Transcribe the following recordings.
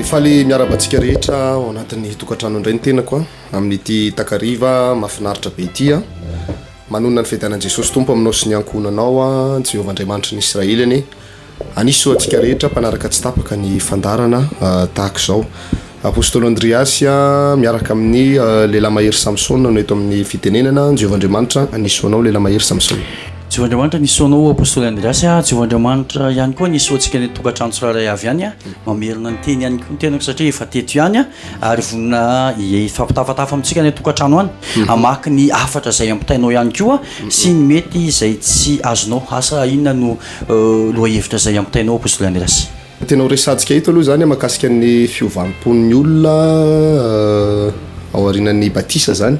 Faly miarahaba antsika rehetra ao anatin'ny tokantrano indray ny tenako amin'ity takariva mahafinaritra be ity. Manonona ny fiadanan'i Jesosy Tompo aminao sy ny ankohonanao Jehovah Andriamanitry ny Israely anie. Hanisy soa antsika rehetra mpanaraka tsy tapaka ny fandaharana tahaka izao. Apostoly Andriasy miaraka amin'ny lehilahy mahery Samsona no eto amin'ny fitenenana. Jehovah Andriamanitra hanisy soa anao lehilahy mahery Samsona. Jehovah Andriamanitra hanisy soa anao Apostoly Andriasy. Jehovah Andriamanitra ihany koa hanisy soa antsika any an-tokantrano tsirairay avy any. Mamerina ny teny ihany koa ny tenako satria efa teto ihany ary vonona hifampitafatafa amintsika any an-tokantrano any. Hamaky ny hafatra izay ampitainao ihany koa sy ny mety izay tsy azonao. Asa inona no lohahevitra izay ampitainao Apostoly Andriasy? Ny tena ho resahantsika eto aloha izany mahakasika ny fiovam-pon'ny olona ao aorianan'ny batisa izany.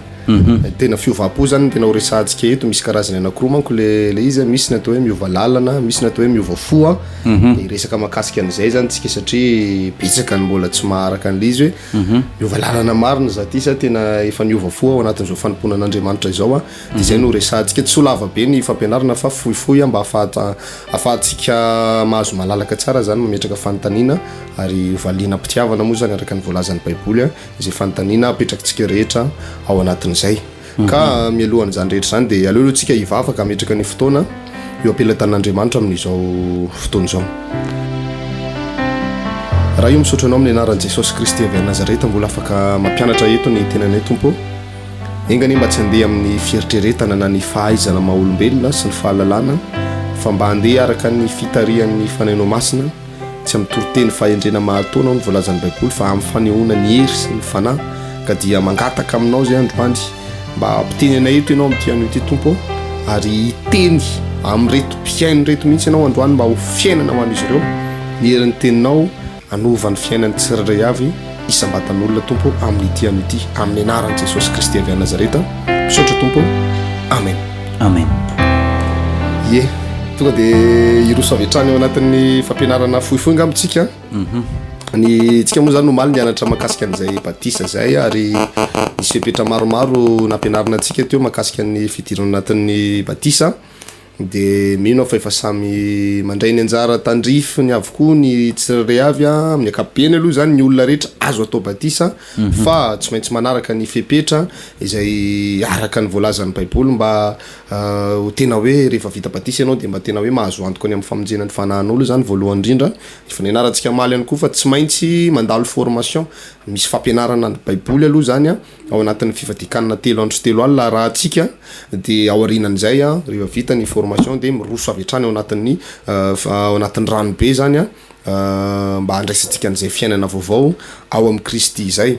Tena fiovam-po izany no tena ho resahantsika eto. Misy karazany anankiroa manko le le izy, misy ny atao hoe miova lalana, misy ny atao hoe miova fo an. Dia hiresaka mahakasika an'izay izany tsika satria betsaka ny mbola tsy maharaka an'ilay izy hoe miova lalana marina za ty sa tena efa niova fo ao anatin'izao fanompoana an'Andriamanitra izao an. Dia izay no resahantsika. Tsy ho lava be ny fampianarana fa fohifohy mba ahafahantsika mahazo malalaka tsara izany mametraka fanontaniana ary hovaliana am-pitiavana moa izany araka ny voalazan'ny Baiboly izay fanontaniana apetrakitsika rehetra ao anatin'izay. Ka mialohan'izany rehetra izany dia aleo aloha tsika hivavaka hametraka ny fotoana eo am-pelatanan'Andriamanitra amin'izao fotoana izao. Ray o misaotra anao amin'ny anaran'i Jesosy Kristy avy any Nazareta mbola afaka mampianatra eto ny tenanay Tompo ô. Enga anie mba tsy handeha amin'ny fieritreretana na ny fahaizana maha olombelona sy ny fahalalana fa mba handeha araka ny fitarihan'ny Fanahinao Masina, tsy amin'ny toriteny fahendrena mahataona hoy ny voalazan'ny Baiboly fa amin'ny fanehoana ny hery sy ny Fanahy, ka dia mangataka aminao izay androany mba hampiteny anay eto ianao amin'ity anio ity Tompo ô, ary hiteny amin'ireto mpihaino ireto mihitsy ianao androany mba ho fiainana ho an'izy ireo ny herin'ny teninao Hanova ny fiainan'ny tsirairay avy isam-batan'olona Tompo amin'ity anio ity amin'ny anaran'i Jesosy Kristy avy any Nazareta. Misaotra Tompo. Amen. Amen. Ie. Tonga dia hiroso avy hatrany ao anatin'ny fampianarana fohifohy angamba tsika. Mhm. Ny tsika moa zany omaly nianatra mahakasika an'izay batisa izay ary nisy fepetra maromaro nampianarina antsika teo mahakasika ny fidirana anatin'ny batisa. Dia mino aho fa efa samy mandray ny anjara tandrifiny avokoa ny tsirairay avy an, amin'ny ankapobeny aloha izany ny olona rehetra azo atao batisa fa tsy maintsy manaraka ny fepetra izay araka ny voalazan'ny baiboly mba ho tena hoe rehefa vita batisa ianao dia mba tena hoe mahazo antoka ny amin'ny famonjena ny fanahinao aloha izany voalohany indrindra, efa nianarantsika omaly ihany koa fa tsy maintsy mandalo formation, misy fampianarana ny baiboly aloha izany an. Ao anatin'ny fifadian-kanina telo andro sy telo alina arahantsika dia aorianan'izay rehefa vita ny formation dia miroso avy hatrany ao anatin'ny ao anatin'ny rano be zany mba handraisantsika an'izay fiainana vaovao ao amin'i Kristy izay.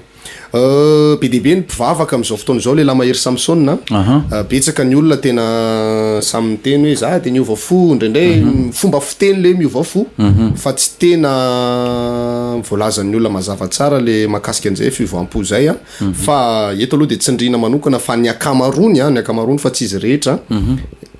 Be dia be ny mpivavaka amin'izao fotoana izao lehilahy mahery Samsona a, betsaka ny olona tena samy miteny hoe za dia niova fo indraindray fomba fiteny le miova fo fa tsy tena voalazan'ny olona mazava tsara le mahakasika an'izay fiovam-po zay a. Fa eto aloha dia tsindriana manokana fa ny ankamaroany an, ny ankamaroany fa tsy izy rehetra,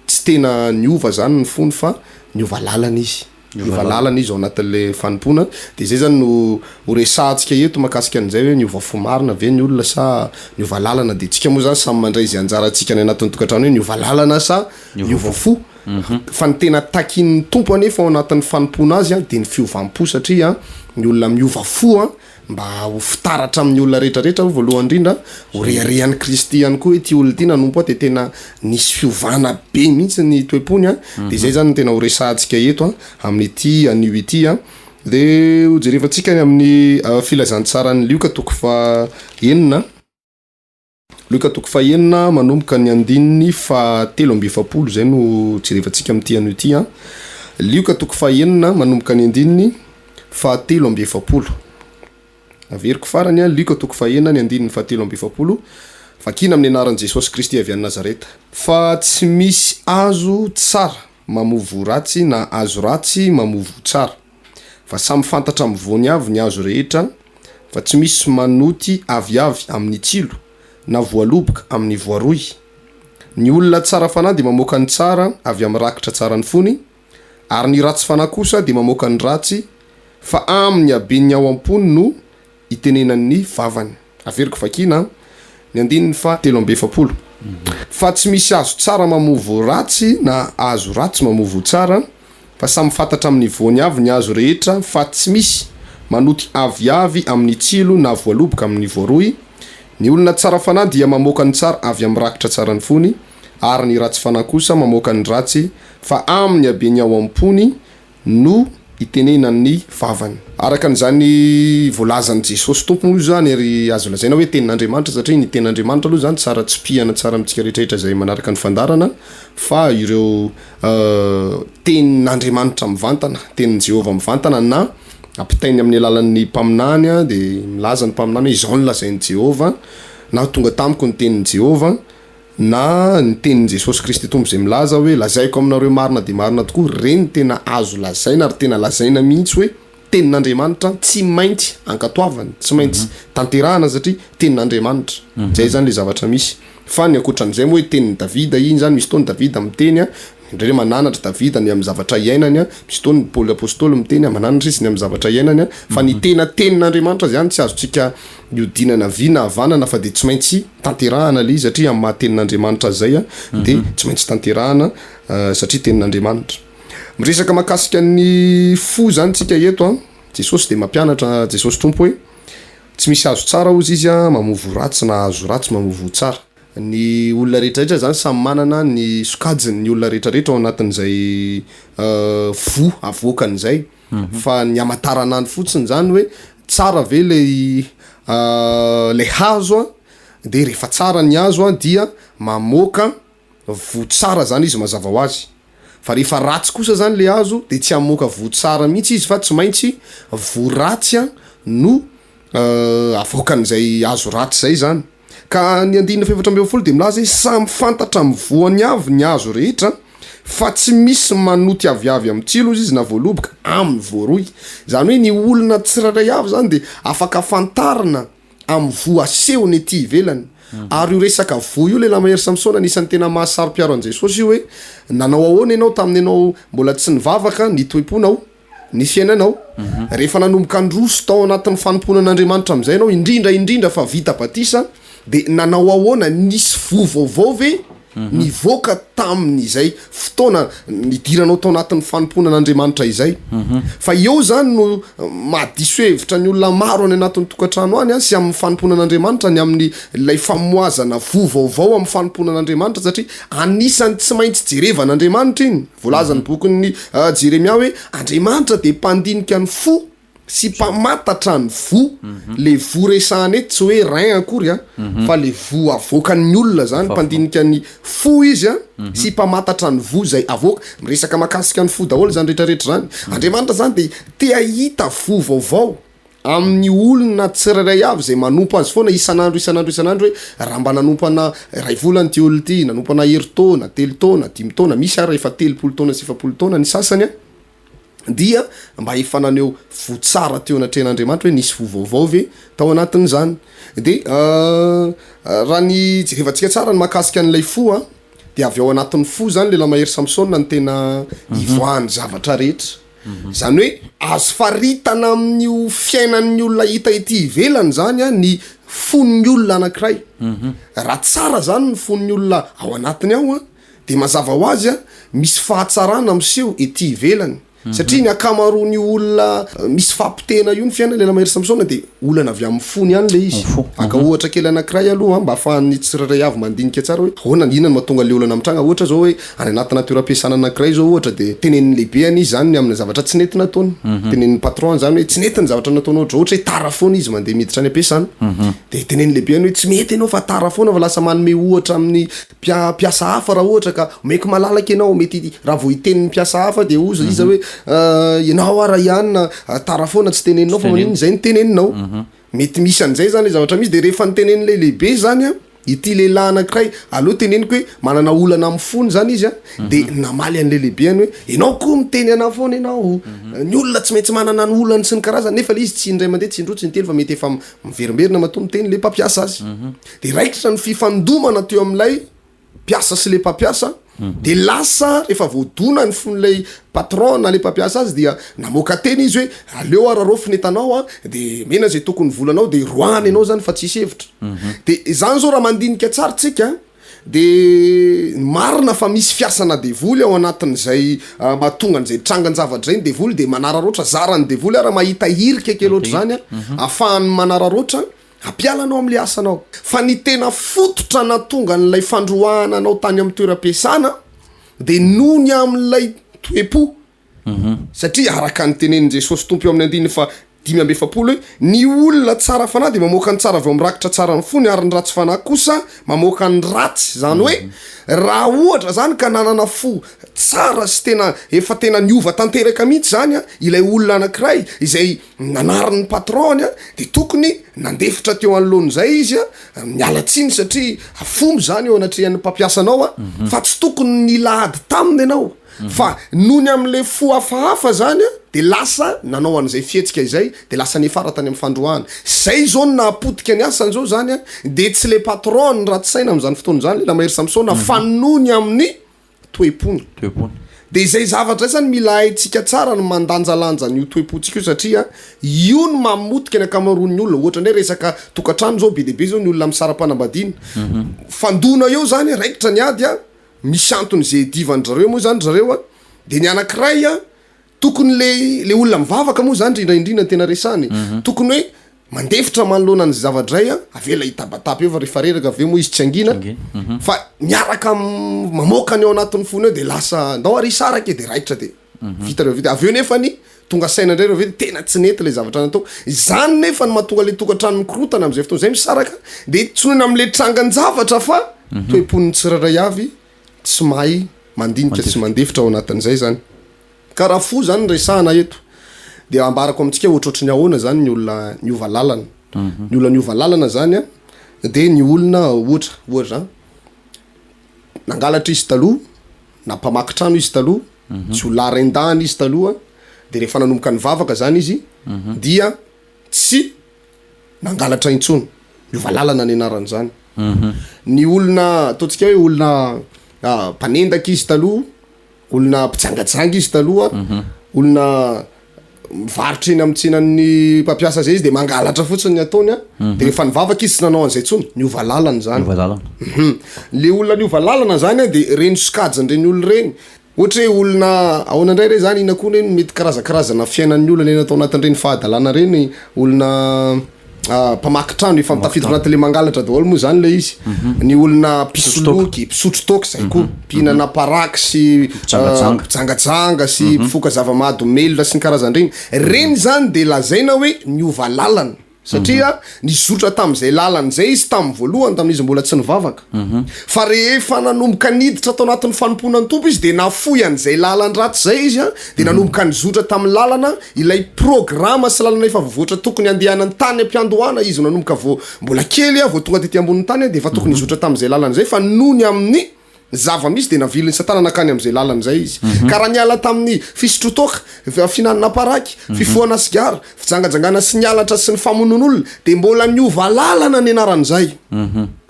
tsy tena niova zany ny fony fa niova lalana izy, niova lalana izy ao anatin'le fanompoana, de zay zany no ho resahantsika eto mahakasika an'izay hoe niova fo marina ve ny olona sa niova lalana, de tsika moa zany samy mandray izay anjarantsika any anatin'ny tokantrano hoe niova lalana sa niova fo, fa ny tena takian'ny Tompo anefa ao anatin'ny fanompoana azy an de ny fiovam-po satria ny olona miova fo an Mba ho fitaratra amin'ny olona rehetra rehetra aho voalohany indrindra, ho reharehan'i Kristy ihany koa hoe ity olona ity nanompo ahy dia tena nisy fiovana be mihitsy ny toe-pony an, dia izay izany no tena ho resahantsika eto an, amin'ity anio ity an. Dia ho jerevantsika ny amin'ny filazantsaran'i Lioka toko faha enina. Lioka toko fahenina manomboka ny andininy fahatelo amby 40 izay no jerevantsika amin'ity anio ity an. Lioka toko fahenina manomboka ny andininy fahatelo amby 40. Averiko farany an, Lioka toko fahenina ny andininy fahatelo amby 40, vakina amin'ny anaran'i Jesosy Kristy avy any Nazareta. Fa tsy misy hazo tsara mamoa voa ratsy na hazo ratsy mamoa voa tsara. Fa samy fantatra amin'ny voany avy ny hazo rehetra, fa tsy misy manoty aviavy amin'ny tsilo, na voaloboka amin'ny voaroy. Ny olona tsara fanahy dia mamoaka ny tsara avy amin'ny rakitra tsaran'ny fony, ary ny ratsy fanahy kosa dia mamoaka ny ratsy, fa amin'ny haben'ny ao am-pony no itenenan'ny vavany. Averiko vakiana an, ny andininy faha 43. Fa tsy misy hazo tsara mamoa voa ratsy na hazo ratsy mamoa voa tsara, fa samy fantatra amin'ny voany avy ny hazo rehetra, fa tsy misy manoty aviavy amin'ny tsilo na voaloboka amin'ny voaroy? Ny olona tsara fanahy dia mamoaka ny tsara avy amin'ny rakitra tsaran'ny fony, ary ny ratsy fanahy kosa mamoaka ny ratsy, fa amin'ny haben'ny ao am-pony no itenenan'ny vavany. Araka an'izany voalazan'i Jesosy Tompo moa izany ary azo lazaina hoe tenin'Andriamanitra satria ny tenin'Andriamanitra aloha izany tsara tsipihana tsara amintsika rehetrarehetra izay manaraka ny fandaharana fa ireo tenin'Andriamanitra mivantana, tenin'i Jehovah mivantana na ampitainy amin'ny alalan'ny mpaminany dia milaza ny mpaminany hoe izao no lazain'i Jehovah na tonga tamiko ny tenin'i Jehovah. Na ny tenin'i Jesosy Kristy Tompo izay milaza hoe, Lazaiko aminareo marina dia marina tokoa, ireny tena azo lazaina ary tena lazaina mihitsy hoe tenin'Andriamanitra tsy maintsy ankatoavana, tsy maintsy tanterahana satria tenin'Andriamanitra. Izay izany ilay zavatra misy. Fa ny ankoatran'izay moa hoe tenin'i Davida iny izany, misy fotoana Davida miteny an, indraindray mananatra Davida ny amin'ny zavatra iainany an, misy fotoana i Paoly Apostoly miteny an, mananatra izy ny amin'ny zavatra iainany an, fa ny tena tenin'Andriamanitra izany tsy azontsika Mihodinana havia na havanana fa dia tsy maintsy tanterahana ilay izy satria amin'ny maha tenin'Andriamanitra azy izay dia tsy maintsy tanterahana satria tenin'Andriamanitra. Miresaka mahakasika ny fo izany tsika eto an, Jesosy dia mampianatra, Jesosy Tompo hoe tsy misy hazo tsara hozy izy an mamoa voa ratsy na hazo ratsy mamoa voa tsara. Ny olona rehetra rehetra izany samy manana ny sokajiny ny olona rehetra rehetra ao anatin'izay voa avoakany izay. Fa ny hamantarana any fotsiny zany hoe tsara ve lay lay hazo an, de rehefa tsara ny hazo an dia mamoaka voa tsara zany izy mazava ho azy, fa rehefa ratsy kosa zany le hazo de tsy hamoaka voa tsara mihitsy izy fa tsy maintsy voa ratsy an no avoakan'izay hazo ratsy zay zany. Ka ny andininy fahefatra ambin'ny folo dia milaza hoe samy fantatra amin'ny voany avy ny hazo rehetra fa tsy misy manoty aviavy amin'ny tsilo hozy izy na voaloboka amin'ny voaroy. Izany hoe ny olona tsirairay avy izany dia afaka fantarina amin'ny voa asehony ety ivelany. Ary io resaka voa io lehilahy mahery Samsona anisan'ny tena maha saro-piaro an'i Jesosy io hoe nanao ahoana ianao tamin'ny ianao mbola tsy nivavaka ny toe-ponao? ny fiainanao. Rehefa nanomboka nroso tao anatin'ny fanompoana an'Andriamanitra amin'izay ianao, indrindra indrindra fa vita batisa, dia nanao ahoana? Nisy voa vaovao ve nivoaka tamin'izay fotoana nidiranao tao anatin'ny fanompoana an'Andriamanitra izay? Fa eo izany no mahadiso hevitra ny olona maro any anatin'ny tokantrano any sy amin'ny fanompoana an'Andriamanitra, ny amin'ny ilay famoazana voa vaovao amin'ny fanompoana an'Andriamanitra, satria anisan'ny tsy maintsy jerevan'Andriamanitra iny. Voalazan'ny bokin'i Jeremia hoe Andriamanitra dia mpandinika ny fo sy mpamantatra ny voa. Le voa resahana eto tsy hoe rein akory a, fa le voa avoakan'ny olona zany, mpandinika ny fo izy a, sy mpamantatra ny voa izay avoaka. Miresaka mahakasika ny fo daholo zany rehetrarehetra zany. Andriamanitra zany dia te hahita voa vaovao. Amin'ny olona tsirairay avy izay manompo azy foana isan'andro isan'andro isan'andro hoe raha mba nanompo ana iray volana ity olona ity, nanompo ana herintaona, telo taona, dimy taona, misy ary efa 30 taona sy 40 taona ny sasany an, dia mba efa naneho voa tsara teo anatrehan'Andriamanitra hoe nisy voa vaovao ve tao anatin'izany. Dia raha ny jerevantsika tsara ny mahakasika an'ilay fo an, dia avy ao anatin'ny fo izany lehilahy mahery Samsona no tena ivoahan'ny zavatra rehetra. Izany hoe azo faritana amin'io fiainan'ny olona hita ety ivelany izany ny fon'ny olona anankiray. Raha tsara izany ny fon'ny olona ao anatiny ao dia mazava ho azy misy fahatsarana miseho ety ivelany. Satria ny ankamaroan'io olona misy fahapotehana io ny fiainany, Lehilahy Mahery Samsona, dia olana avy amin'ny fony ihany ilay izy. Haka ohatra kely anankiray aloha mba ahafahan'ny tsirairay avy mandinika tsara hoe ahoana, inona no mahatonga ilay olana mitranga. Ohatra izao hoe any anatina toeram-piasana anankiray izao ohatra dia tenenin'ny lehibeny izy izany ny amina zavatra tsy nety nataony. Tenenin'ny patron-ny izany hoe tsy nety ny zavatra nataonao ohatra ohatra hoe tara foana izy mandeha miditra any am-piasana. Dia tenenin'ny lehibeny hoe tsy mety ianao fa tara foana fa lasa manome ohatra amin'ny mpia- mpiasa hafa raha ohatra ka omeko malalaka ianao mety raha vao hiteny ny mpiasa hafa dia hozy iza hoe ianao ara ihany tara foana tsy teneninao fa maninona izay no teneninao. Mety misy an'izay zany le zavatra misy de rehefa nitenenin'ilay lehibe zany an, ity lehilahy anankiray, aleo teneniko hoe manana olana amin'ny fony zany izy an, de namaly an'ilay lehibeny hoe ianao koa miteny anah foana ianao, ny olona tsy maintsy manana ny olany sy ny karazany, nefa le izy tsy indray mandeha tsy indroa tsy intelo fa mety efa miverimberina matoa miteny le mpampiasa azy, de raikitra ny fifandomana teo amin'ilay mpiasa sy le mpampiasa de lasa rehefa voadona ny fon'ilay patron na le mpampiasa azy dia namoaka teny izy hoe aleo araraofy ny entanao a de omena zay tokony volanao de roahana ianao zany fa tsisy hevitra. De zany zao raha mandinika tsara tsika. De marina fa misy fiasana devoly ao anatin'izay mahatonga an'izay trangan-javatra izay, ny devoly de manararaotra, zaran'ny devoly ara mahita hirika kely ohatr'izany an, afahany manararaotra hampiala anao am'le asanao. Fa ny tena fototra nahatonga an'ilay fandroahana anao tany amin'ny toeram-piasana de noho ny amin'ilay toe-po. Satria araka ny tenenin'i Jesosy Tompo eo amin'ny andininy faha 45 hoe, Ny olona tsara fanahy dia mamoaka ny tsara avy ao amin'ny rakitra tsaran'ny fony, ary ny ratsy fanahy kosa mamoaka ny ratsy. Izany hoe, raha ohatra izany ka nanana fo tsara sy tena efa tena niova tanteraka mihitsy izany ilay olona anankiray izay nanary ny patron-ny, dia tokony nandefitra teo anoloan'izay izy, miala tsiny satria fomba izany eo anatrehan'ny mpampiasa anao, fa tsy tokony nila ady taminy ianao. Fa nony amin'ilay fo hafahafa zany a, de lasa nanao an'izay fihetsika izay, de lasa niafara tany amin'ny fandroahana. Zay zao no nahapotika ny asany zao zany a, de tsy le patron no ratsy saina amin'izany fotoana izany, le Lamahery Samsona, fa nony amin'ny toe-pony. Toe-pony. De izay zavatra izay zany mila haintsika tsara ny mandanjalanja an'io toe-pontsika io satria io no mamotika ny ankamaroan'ny olona. Ohatra indray resaka tokantrano zao, be dia be zao ny olona misara-panambadiana. Fandona eo zany, raikitra ny ady a, Misy antony ze idivan-dry zareo moa zany ry zareo a, de ny anakiray a, tokony le le olona mivavaka moa zany indrindra indrindra ny tena resahana e, tokony hoe mandefitra manoloana ny zava-dray a, avela hitabataba eo fa rehefa reraka avy eo moa izy tsy hangina, fa miaraka mamoaka ny ao anatin'ny fony eo de lasa ndao ary hisaraka e, de raikitra de vita reo vita, avy eo nefany tonga saina indray reo avy eo tena tsy nety le zavatra nataoko, izany nefa no mahatonga le tokantrano mikorotana am'zay fotoana zay misaraka de tsy noho ny am'le trangan-javatra fa toe-pon'ny tsirairay avy tsy mahay mandinika sy mandefitra ao anatin'izay zany, ka raha fo zany no resahana eto de ambarako amintsika ohatrohatry ny ahoana zany ny olona niova lalana, ny olona niova lalana zany a de ny olona ohatra ohatra nangalatra izy taloha na mpamaky trano izy taloha, jiolahy rain-dahiny izy taloha, de rehefa nanomboka nivavaka zany izy dia tsy nangalatra intsony, niova lalana ny anaran'izany. Ny olona ataontsika hoe olona mpanendaka izy taloha, olona mpijangajanga izy taloha, olona mivarotra eny amin'ny tsenan'ny mpampiasa zay izy de mangalatra fotsiny ny ataony a, de rehefa nivavaka izy tsy nanao an'izay intsony, niova lalana zany. Niova lalana. Le olona niova lalana zany a de reny sokajiny reny olona reny, ohatra hoe olona ahoana indray re zany, inona koa re no mety karazakarazana fiainan'ny olona niaina tao anatin'ireny fahadalana reny, olona mpamaky trano efa tafiditra anatin'le mangalatra daholo moa zany le izy, ny olona mpisoloky, mpisotro toaka zay koa, mpihinana paraky sy Mpijangajanga. mpijangajanga sy mpifoka zava-mahadomelina sy ny karazan'ireny, reny zany de lazaina hoe niova lalana. Satria nizotra tamin'izay lalana izay izy tamin'ny voalohany, tamin'izy mbola tsy nivavaka. Fa rehefa nanomboka niditra tao anatin'ny fanompoana ny Tompo izy, dia nafoy an'izay lalan-dratsy izay izy, dia nanomboka nizotra tamin'ny lalana, ilay programa sy lalana efa voavoatra tokony handehanany tany am-piandohana izy nanomboka vao mbola kely, vao tonga tety ambonin'ny tany, dia efa tokony hizotra tamin'izay lalana izay, fa noho ny amin'ny zava-misy dia navilin'i Satana nankany amin'izay lalana izay izy. Ka raha niala tamin'ny fisotroan-toaka, fihinanana paraky, fifohana sigara, fijangajangana sy ny halatra sy ny famonoan'olona, dia mbola niova lalana ny anaran'izay.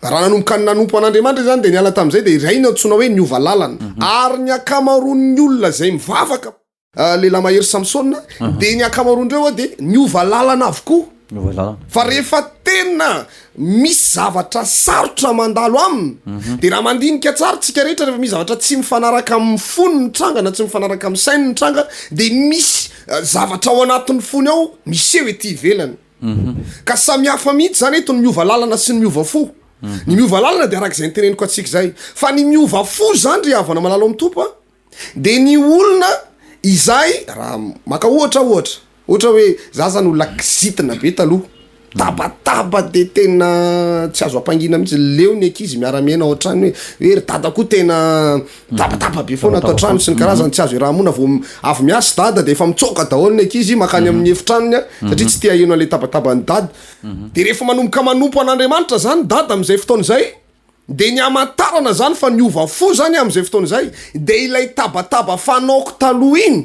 Raha nanomboka nanompo an'Andriamanitra izy izany dia niala tamin'izay dia izay no antsoina hoe niova lalana. Ary ny ankamaroan'ny olona izay mivavaka. Lehilahy mahery Samsona, dia ny ankamaroan'ireo dia niova lalana avokoa. Niova lalana. Fa rehefa tena misy zavatra sarotra mandalo aminy, dia raha mandinika tsara tsika rehetra, rehefa misy zavatra tsy mifanaraka amin'ny fony mitranga na tsy mifanaraka amin'ny sainy mitranga, dia misy zavatra ao anatin'ny fony ao miseho ety ivelany. Ka samy hafa mihitsy zany eto ny miova lalana sy ny miova fo. Ny miova lalana dia araka izay noteneniko antsika izay. Fa ny miova fo zany ry havana malala ao amin'ny Tompo a, De ny olona izay, raha maka ohatra aho ohatra, ohatra hoe za zany olona kizitina be taloha, mitabataba de tena tsy azo ampangina mihitsy, leo ny ankizy miara-miaina ao an-trano hoe hoe ry dada koa tena mitabataba be foana ato an-trano sy ny karazany, tsy azo iaraha-monina, vao avy miasa dada de efa mitsoaka daholo ny ankizy mankany amin'ny efitranony satria tsy te haheno an'le tabataban'i dada. De rehefa manomboka manompo an'Andriamanitra zany dada amin'izay fotoana izay, De ny hamantarana zany fa niova fo zany amzay fotoana izay de ilay tabataba fanaoko taloha iny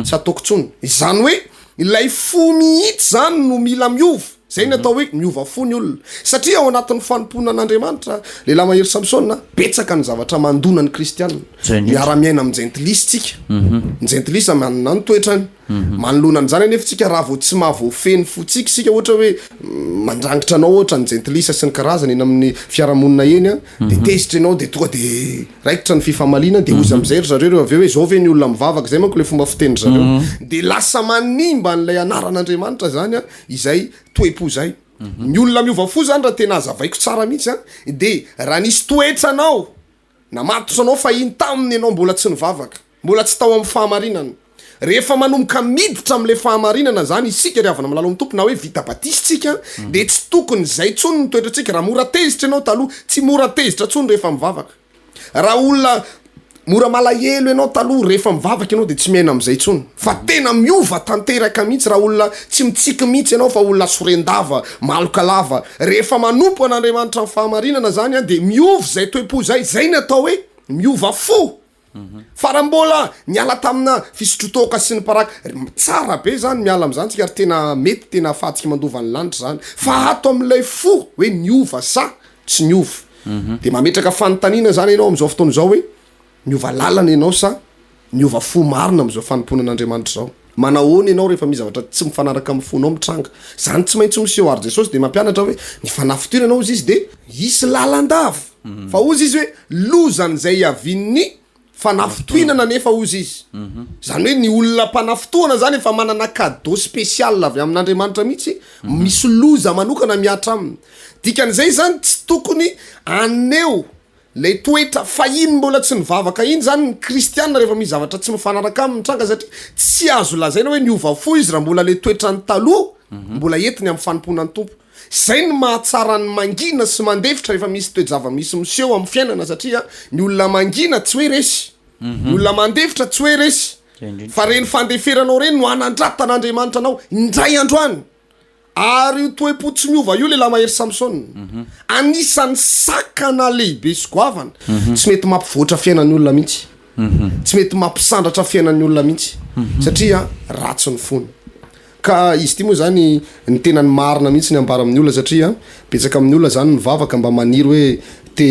tsy ataoko tsony. Izany hoe ilay fo mihitsy zany no mila miova. Zay ny atao hoe miova fo ny olona. Satria ao anatin'ny fanompoana an'Andriamanitra, lehilahy mahery Samsona, betsaka ny zavatra mandona ny kristiana. Zay indrindra. Miara-miaina amin'ny jentilisa tsika. Ny jentilisa manana ny toetrany. Manoloana an'izany anefa tsika raha vao tsy mahavoafehy ny fontsika isika ohatra hoe mandrangitra anao ohatra ny jentilisa sy ny karazany eny amin'ny fiarahamonina eny an, de tezitra ianao de tonga de raikitra ny fifamaliana de hozy am'zay ry zareo reo avy eo hoe zao ve ny olona mivavaka, zay manko le fomba fitenin-dry zareo. De lasa manimba an'ilay anaran'Andriamanitra zany an izay toe-po zay. Ny olona miova fo zany raha tena hazavaiko tsara mihitsy an, de raha nisy toetranao Namatotra anao fahiny taminy ianao mbola tsy nivavaka, mbola tsy tao amin'ny fahamarinana. Rehefa manomboka miditra amin'ilay fahamarinana izany isika ry havana malala ao amin'ny Tompo na hoe vita batisa isika dia tsy tokony izay intsony ny toetrantsika. Raha mora tezitra ianao taloha, tsy mora tezitra intsony rehefa mivavaka. Raha olona mora malahelo ianao taloha, rehefa mivavaka ianao dia tsy miaina amin'izay intsony fa tena miova tanteraka mihitsy. Raha olona tsy mitsiky mihitsy ianao fa olona soren-dava, maloka lava, Rehefa manompo an'Andriamanitra amin'ny fahamarinana izany dia miova izay toe-po izay, izay ny atao hoe miova fo. Fa raha mbola niala tamina fisotroan-toaka sy ny paraky, tsara be izany miala amin'izany tsika ary tena mety, tena ahafahantsika mandova ny lanitra izany. Fa ato amin'ilay fo hoe niova sa tsy niova. Dia mametraka fanontaniana izany ianao amin'izao fotoana izao hoe niova lalana ianao sa Miova fo marina amin'izao fanompoana an'Andriamanitra izao. Manahoana ianao rehefa misy zavatra tsy mifanaraka amin'ny fonao mitranga? Izany tsy maintsy miseho ary Jesosy dia mampianatra hoe ny fanafintohinana hozy izy dia hisy lalandava. Fa hozy izy hoe lozan'izay hiavian'ny fanafintohinana anefa hozy izy. Izany hoe ny olona mpanafintohana izany efa manana cadeau spécial avy amin'Andriamanitra mihitsy, misy loza manokana mihatra aminy. Dikan'izay izany tsy tokony haneho Ilay toetra fahiny mbola tsy nivavaka iny izany ny kristiana rehefa misy zavatra tsy mifanaraka aminy mitranga satria tsy azo lazaina hoe niova fo izy raha mbola ilay toetrany taloha mbola entiny amin'ny fanompoana ny Tompo. Izay no mahatsara ny mangina sy mandefitra rehefa misy toe-java-misy miseho amin'ny fiainana satria ny olona mangina tsy hoe resy, ny olona mandefitra tsy hoe resy fa ireny fandeferanao ireny no hanandratan'Andriamanitra anao indray andro any. Ary io toe-po tsy miova io lehilahy mahery Samsona, anisan'ny sakana lehibe sy goavana, tsy mety mampivoatra fiainan'ny olona mihitsy, tsy mety mampisandratra fiainan'ny olona mihitsy, satria ratsy ny fony. Ka izy ity moa zany ny tena ny marina mihitsy ny ambara amin'ny olona satria betsaka amin'ny olona zany mivavaka mba maniry hoe te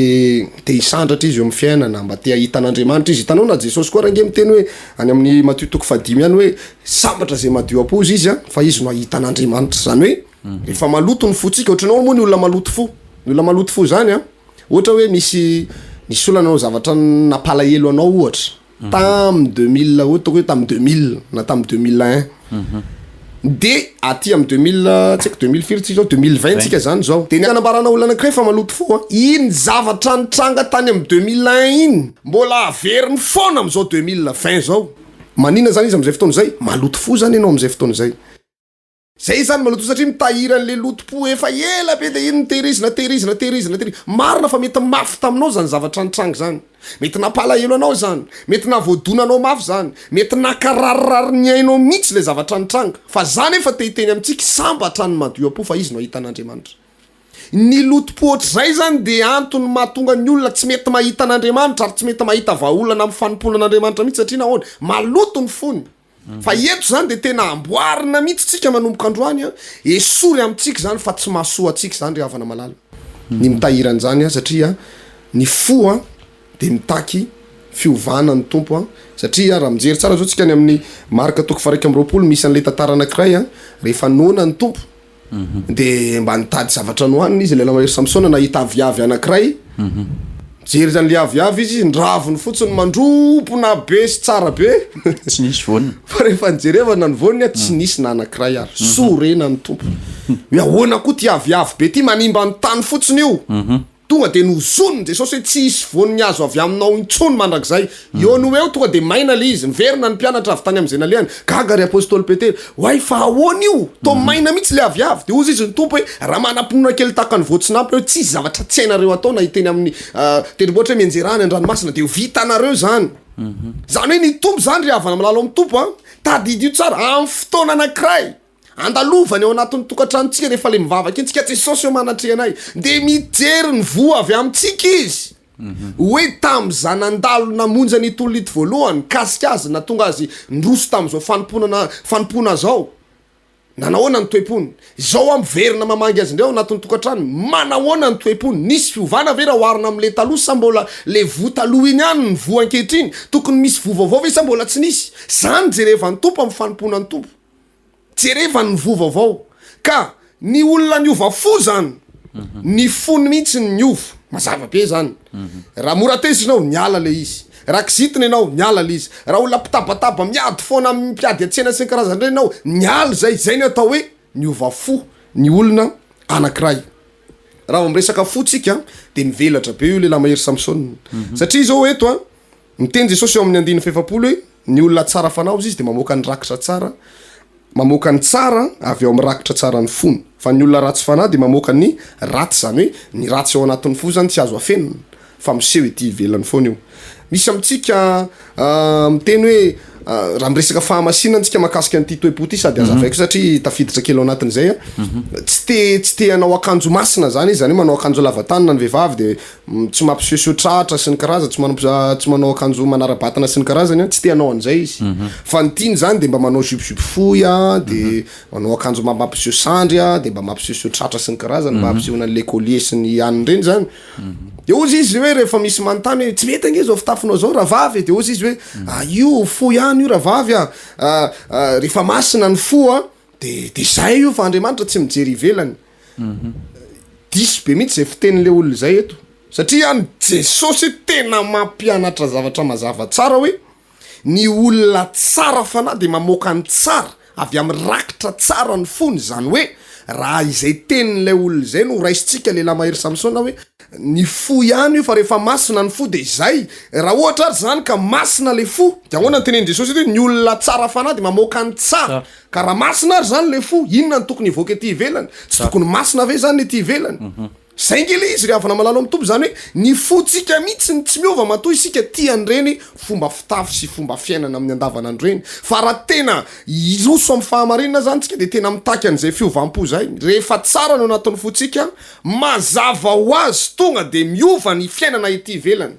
te hisandratra izy eo amin'ny fiainana, mba te hahita an'Andriamanitra izy. Hitanao na Jesosy koa range miteny hoe any amin'ny Matio toko fahadimy ihany hoe sambatra izay madio am-po hozy izy fa izy no hahita an'Andriamanitra. Izany hoe rehefa maloto ny fontsika, ohatran'ny ahoana moa ny olona maloto fo? Ny olona maloto fo izany an, ohatra hoe misy nisy olona nanao zavatra nampalahelo anao ohatra, Tam 2000 ohatra hoe tam 2000 na tam 2001 de aty am 2000 tsy haiko 2000 firy tsika zao 2020 tsika zany zao de ny anambarana olona anakiray fa maloto fo a iny zavatra nitranga tany am 2001 iny mbola averiny foana amzao 2020 zao manina zany izy amzay fotoana zay maloto fo zany ianao amzay fotoana zay. Zay zany maloto satria mitahiry an'le lotom-po efa ela be de iny no tehirizina tehirizina tehirizina tehirizina. Marina fa mety mafy taminao zany zavatra nitranga zany. Mety nampalahelo anao zany. Mety nahavoadona anao mafy zany. Mety nankararirary ny ainao mihitsy le zavatra nitranga. Fa za nefa te hiteny amintsika sambatra ny madio am-po fa izy no hahita an'Andriamanitra. Ny lotom-po ohatr'izay zany de antony mahatonga ny olona tsy mety mahita an'Andriamanitra ary tsy mety mahita vahaolana amin'ny fanompoana an'Andriamanitra mihitsy satria nahoana? Maloto ny fony. Fa eto zany de tena amboarina mihitsy tsika manomboka androany an, esory amintsika zany fa tsy mahasoa antsika zany ry havana malala ny mitahiry an'izany an, satria ny fo an de mitaky fiovana ny Tompo an, satria raha mijery tsara zao tsika any amin'ny Marka toko faha 21 misy an'ilay tantara anakiray an, rehefa noana ny Tompo De mba nitady zavatra nohanina izy, ilay mahery Samsona nahita aviavy anankiray, nijery an'le aviavy izy, ny raviny fotsiny mandrompona be sy tsara be, Tsy nisy voany. Fa rehefa nijerevana ny voany tsy nisy na anankiray ary. Sorena ny Tompo. Hoe ahoana koa ty aviavy be ty, manimba ny tany fotsiny io. Tonga dia nozonin'i Jesosy hoe tsy hisy voan'ny hazo avy aminao intsony mandrakizay. Eo no ho eo tonga dia maina ilay izy. Niverina ny mpianatra avy tany amin'izay nalehany. Gaga ry apostoly Petera. Oay, fa ahoana io? Toa maina mihitsy ilay aviavy. Dia hozy izy ny Tompo hoe, Raha manam-pinoana kely tahaka ny voatsinampy ianareo, tsy hisy zavatra tsy hainareo atao na hiteny amin'ny tendrombohitra hoe mianjera any an-dranomasina, dia ho vitanareo izany. Izany hoe ny Tompo izany ry havana malala ao amin'ny Tompo an, tadidio tsara, amin'ny fotoana anankiray, Andalovany ao anatin'ny tokantranontsika rehefa le mivavaka iny tsika, Jesosy ô manatreha anay, dia mijery ny voa avy amintsika Izy. Hoe tamin'iza nandalo namonjy an'i Tolity voalohany, nikasika azy, nahatonga azy niroso tamin'izao fanomponana fanompoana zao. Nanahoana ny toe-pony? Izao aho miverina mamangy azy indray ao anatin'ny tokantranony, manahoana ny toe-pony? Nisy fiovana ve raha oharina amin'ilay taloha sa mbola ilay voa taloha iny ihany ny voa ankehitriny? Tokony misy voa vaovao ve sa mbola tsy nisy? Izany jerevan'ny Tompo amin'ny fanompoana ny Tompo. Jerevany ny voa vaovao. Ka ny olona niova fo izany, ny fony mihitsy no niova. Mazava be izany. Raha mora tezitra ianao, niala ilay izy. Raha kizitina ianao, niala ilay izy. Raha olona mpitabataba miady foana amin'ny mpiady an-tsena sy ny karazany ireny ianao, niala izay. Izay no atao hoe niova fo ny olona anankiray. Raha vao miresaka fo tsika dia mivelatra be io lehilahy mahery Samsona. Satria izao eto an, miteny Jesosy eo amin'ny andininy fahefapolo hoe ny olona tsara fanahy hozy izy dia mamoaka ny rakitra tsara, mamoaka ny tsara avy ao amin'ny rakitra tsaran'ny fony. Fa ny olona ratsy fanahy dia mamoaka ny ratsy, izany hoe ny ratsy ao anatin'ny fo izany tsy azo afenina fa miseho ety ivelany foana io. Misy amintsika miteny hoe raha miresaka fahamasinana tsika mahakasika an'ity toe-po ity sady azavaiko satria tafiditra kely ao anatin'izay a, tsy te tsy te hanao akanjo masina zany izy, zany hoe manao akanjo lava tanana ny vehivavy de tsy mampisehoseho tratra sy ny karazany, tsy manao tsy manao akanjo manara-batana sy ny karazany a, tsy te hanao an'izay izy fa ny tiany zany de mba manao jupe jupe fohy a, de manao akanjo mba mampiseho sandry a, de mba mampisehoseho tratra sy ny karazany mba hampisehoana an'le collier sy ny anona ireny zany. De hozy izy hoe rehefa misy manontany hoe tsy mety ange zao fitafinao zao rahavavy e, de hozy izy hoe ah io fo ihany io rahavavy a, rehefa masina ny fo a de de zay io fa Andriamanitra tsy mijery ivelany. Diso be mihitsy zay fitenin'le olona izay eto satria any Jesosy tena mampianatra zavatra mazava tsara hoe Ny olona tsara fanahy dia mamoaka ny tsara avy amin'ny rakitra tsara ny fony, izany hoe raha izay tenin'ilay olona izay no raisintsika lehilahy mahery Samsona hoe ny fo ihany io fa rehefa masina ny fo dia izay, raha ohatra ary izany ka masina ilay fo dia ahoana no tenenin'i Jesosy eto hoe ny olona tsara fanahy dia mamoaka ny tsara, ka raha masina ary izany ilay fo inona no tokony hivoaka ety ivelany? Tsy tokony masina ve izany ny ety ivelany? Zay nge le izy ry havana malala ao am Tompo, zany hoe ny fontsika mihitsy no tsy miova matoa isika tia an'ireny fomba fitafy sy fomba fiainana amin'ny andavanandro ireny, fa raha tena hiroso amin'ny fahamarinana zany tsika dia tena mitaky an'izay fiovam-po zay, rehefa tsara ny ao anatin'ny fontsika, mazava ho azy tonga dia miova ny fiainana ety ivelany.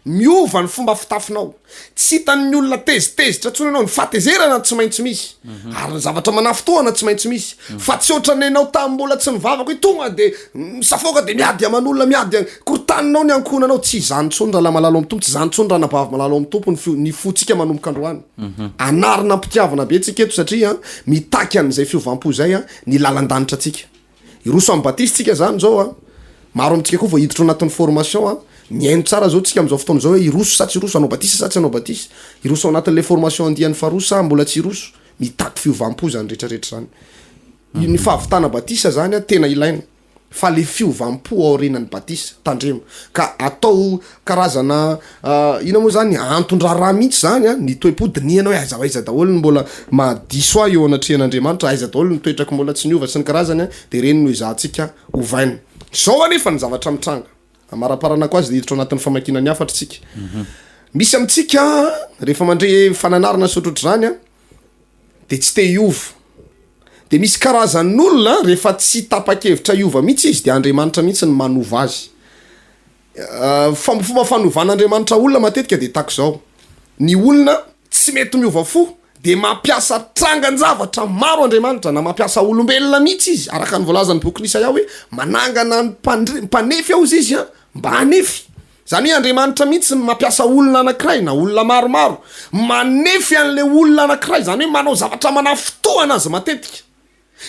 Miova ny fomba fitafinao. Tsy hitan'ny olona tezitezitra intsony ianao. Ny fahatezerana tsy maintsy misy. Ary ny zavatra manafintohana tsy maintsy misy. Fa tsy ohatran'ny ianao tamin'ny mbola tsy nivavaka hoe tonga dia misafoaka dia miady aman'olona, miady, korontaninao ny ankohonanao. Tsy izany intsony rahalahy malala ao amin'ny Tompo, tsy izany intsony ranabavy malala ao amin'ny Tompo ny ny fontsika manomboka androany. Anarina am-pitiavana be tsika eto satria mitaky an'izay fiovam-po izay ny lalan-danitra antsika. Hiroso amin'ny batisa tsika zany zao a! Maro amintsika koa vao hiditra ao anatin'ny formation a! Mihaino tsara zao tsika amin'izao fotoana izao hoe hiroso sa tsy hiroso, hanao batisa sa tsy hanao batisa? Hiroso ao anatin'ilay formation andiany faharoa sa mbola tsy hiroso? Mitaky fiovam-po zany rehetra rehetra zany. Ny fahavitana batisa zany a tena ilaina fa le fiovam-po aorianan'ny batisa, tandremo. Ka atao karazana inona moa zany, anton-draharaha mihitsy zany an, ny toe-po dinihana hoe aiza ho aiza daholo ny mbola mahadiso ahy eo anatrehan'Andriamanitra, aiza daholo ny toetrako mbola tsy niova sy ny karazany an, dia ireny no ezahantsika ovaina. Izao anefa ny zavatra mitranga, amaraparanako azy dia hiditra ao anatin'ny famakiana ny hafatra isika. Misy amintsika rehefa mandre fananarana sy ohatrohatr'izany an, dia tsy te hiova. Dia misy karazan'olona rehefa tsy tapa-kevitra hiova mihitsy izy dia Andriamanitra mihitsy no manova azy. Fa fomba fanovan'Andriamanitra olona matetika dia tahaka izao, ny olona tsy mety miova fo dia mampiasa trangan-javatra maro Andriamanitra na mampiasa olombelona mihitsy izy araka ny voalazan'ny bokin'i Isaia hoe manangana ny mpandre- mpanefy aho izy an mba hanefy. Izany hoe Andriamanitra mihitsy no mampiasa olona anankiray na olona maromaro manefy an'ilay olona anankiray, izany hoe manao zavatra manafintohana azy matetika.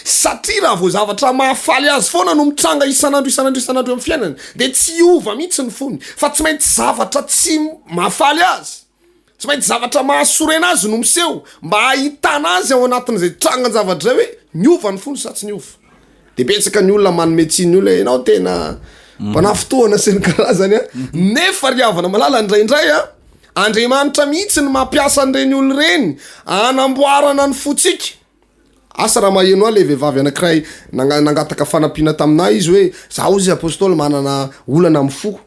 Satria raha vao zavatra mahafaly azy foana no mitranga isan'andro isan'andro isan'andro eo amin'ny fiainany dia tsy hiova mihitsy ny fony fa tsy maintsy zavatra tsy mahafaly azy, tsy maintsy zavatra mahasorena azy no miseho mba hahitana azy ao anatin'izay trangan-javatra izay hoe niova ny fony sa tsy niova. Dia betsaka ny olona manome tsiny ny olona hoe ianao tena mpanafintohana sy ny karazany an, nefa ry havana malala indraindray an, Andriamanitra mihitsy no mampiasa an'ireny olona ireny hanamboarana ny fontsika. Asa raha maheno ahy le vehivavy anakiray nangataka fanampiana taminah izy hoe za ozy apostoly manana olana am foko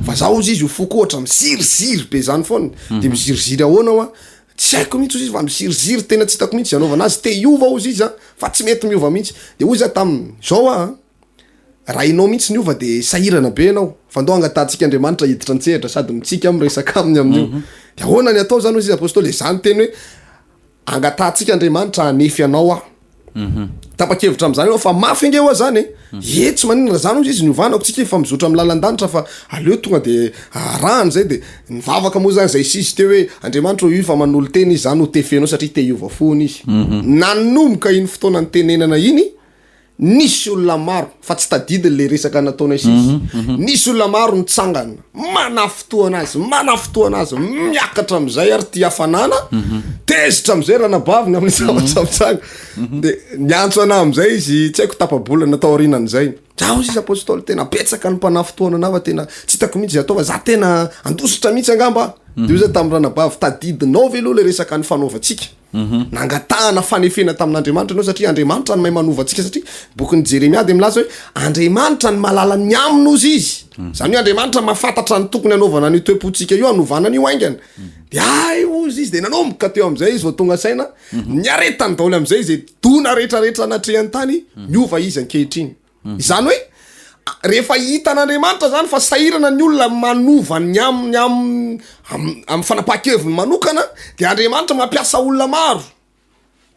fa za ozy izy io foko ohatra miziriziry be zany foana de miziriziry ahoana hoa tsy haiko mihitsy ozy izy fa miziriziry tena tsy hitako mihitsy ze anaovana azy te hiova ozy izy an fa tsy mety miova mihitsy de hoy za taminy zao hoa an raha enao mihitsy niova de sahirana be enao fa ndao angatahantsika Andriamanitra hiditra an-tsehatra sady mitsiky aho miresaka aminy amin'io de ahoana ny atao zany ozy izy apostoly de za niteny hoe Angatahantsika Andriamanitra hanefy anao aho. Tapa-kevitra amin'izany ianao fa mafy ange hoa zany e! Ie tsy maninona raha zany hozy izy niovana ko tsika efa mizotra amin'ny lalan-danitra fa aleo tonga de arahana zay de nivavaka moa zany zay sisy teo hoe Andriamanitra ô io fa manolo-tena izy zany ho tefenao satria te hiova fo hono izy. Nanomboka iny fotoana nitenenana iny Nisy olona maro, fa tsy tadidiny le resaka nataonay sisa. Nisy olona maro nitsangana, manafintohana azy, manafintohana azy, miakatra amizay ary ty hafanana, tezitra amizay ranabaviny amin'ny zavatra mitranga. De niantso anah amizay izy, tsy haiko tapa-bolana taorianan'izay. Zaho sisa apostoly, tena betsaka ny mpanafintohana anah fa tena tsy hitako mihitsy izay atao fa za tena handositra mihitsy angamba aho. De hoy za tamin'ny ranabavy, tadidinao ve aloha le resaka nifanaovantsika? Nangatahana fanefena tamin'Andriamanitra ianao satria Andriamanitra no mahay manova antsika satria bokin'i Jeremia dia milaza hoe Andriamanitra no mahalala ny aminy hozy izy. Izany hoe Andriamanitra mahafantatra ny tokony hanaovana an'io toe-pontsika io, hanovana an'io haingana. Dia hay hozy izy dia nanomboka teo amin'izay izy vao tonga saina, niaretany daholo amin'izay izay dona rehetrarehetra natrehany tany, niova izy ankehitriny. Izany hoe rehefa hitan'Andriamanitra zany fa sahirana ny olona manova ny aminy am amin'ny fanapahan-keviny manokana dia Andriamanitra mampiasa olona maro.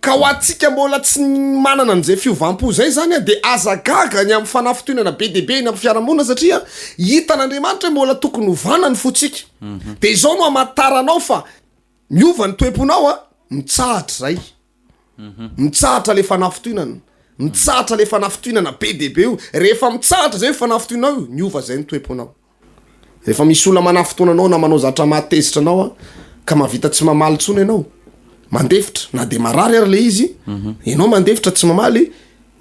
Ka ho antsika mbola tsy manana an'izay fiovam-po izay zany dia aza gaga ny amin'ny fanafintohinana be dia be eny amin'ny fiarahamonina satria hitan'Andriamanitra hoe mbola tokony hovana ny fontsika. Dia izao no hamantaranao fa miova ny toe-ponao a, mitsahatra izay. Mitsahatra le fanafintohinana, mitsahatra le fanafintohinana be dia be io, rehefa mitsahatra zay io fanafintohinanao io, miova zay ny toe-ponao. Rehefa misy olona manafintohina anao na manao zavatra mahatezitra anao an, ka mahavita tsy mamaly intsony ianao, mandefitra na de marary ary le izy, ianao mandefitra tsy mamaly,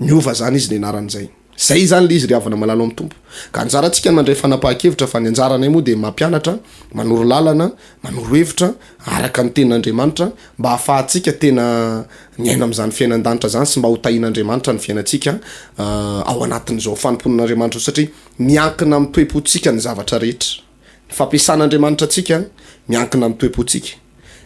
miova zany izy ny anaran'izay. Zay izany le izy ry havana malala ao amin'ny Tompo. Ka anjarantsika ny mandray fanapahan-kevitra fa ny anjaranay moa dia mampianatra, manoro lalana, manoro hevitra araka ny tenin'Andriamanitra mba hahafahantsika tena miaina amin'izany fiainan-danitra izany sy mba ho tahian'Andriamanitra ny fiainantsika ao anatin'izao fanompoana an'Andriamanitra izao satria miankina amin'ny toe-pontsika ny zavatra rehetra. Ny fampiasan'Andriamanitra antsika miankina amin'ny toe-pontsika.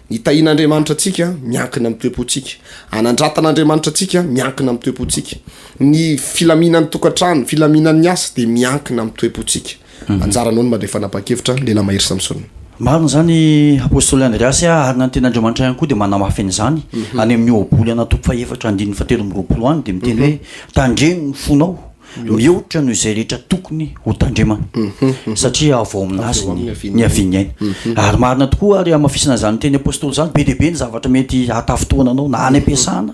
Ny tahian'Andriamanitra antsika miankina amin'ny toe-pontsika. Anandratan'Andriamanitra antsika miankina amin'ny toe-pontsika. Ny filaminan'ny tokantrano, filaminan'ny asa dia miankina amin'ny toe-pontsika. Anjaranao ny mandray fanapahan-kevitra, Lehilahy Mahery Samsona. Marina izany Apostoly Andreasy a, ary na ny tenin'Andriamanitra ihany koa dia manamafy an'izany, any amin'ny Ohabolana toko fahefatra andininy fahatelo amby 20 any dia miteny hoe, tandremo ny fonao, mihoatra noho izay rehetra tokony ho tandremana satria avy ao aminazy ny niavian'ny aina. Ary marina tokoa ary hamafisina izany teny apostoly izany, be dia be ny zavatra mety hahatafintohina anao na any am-piasana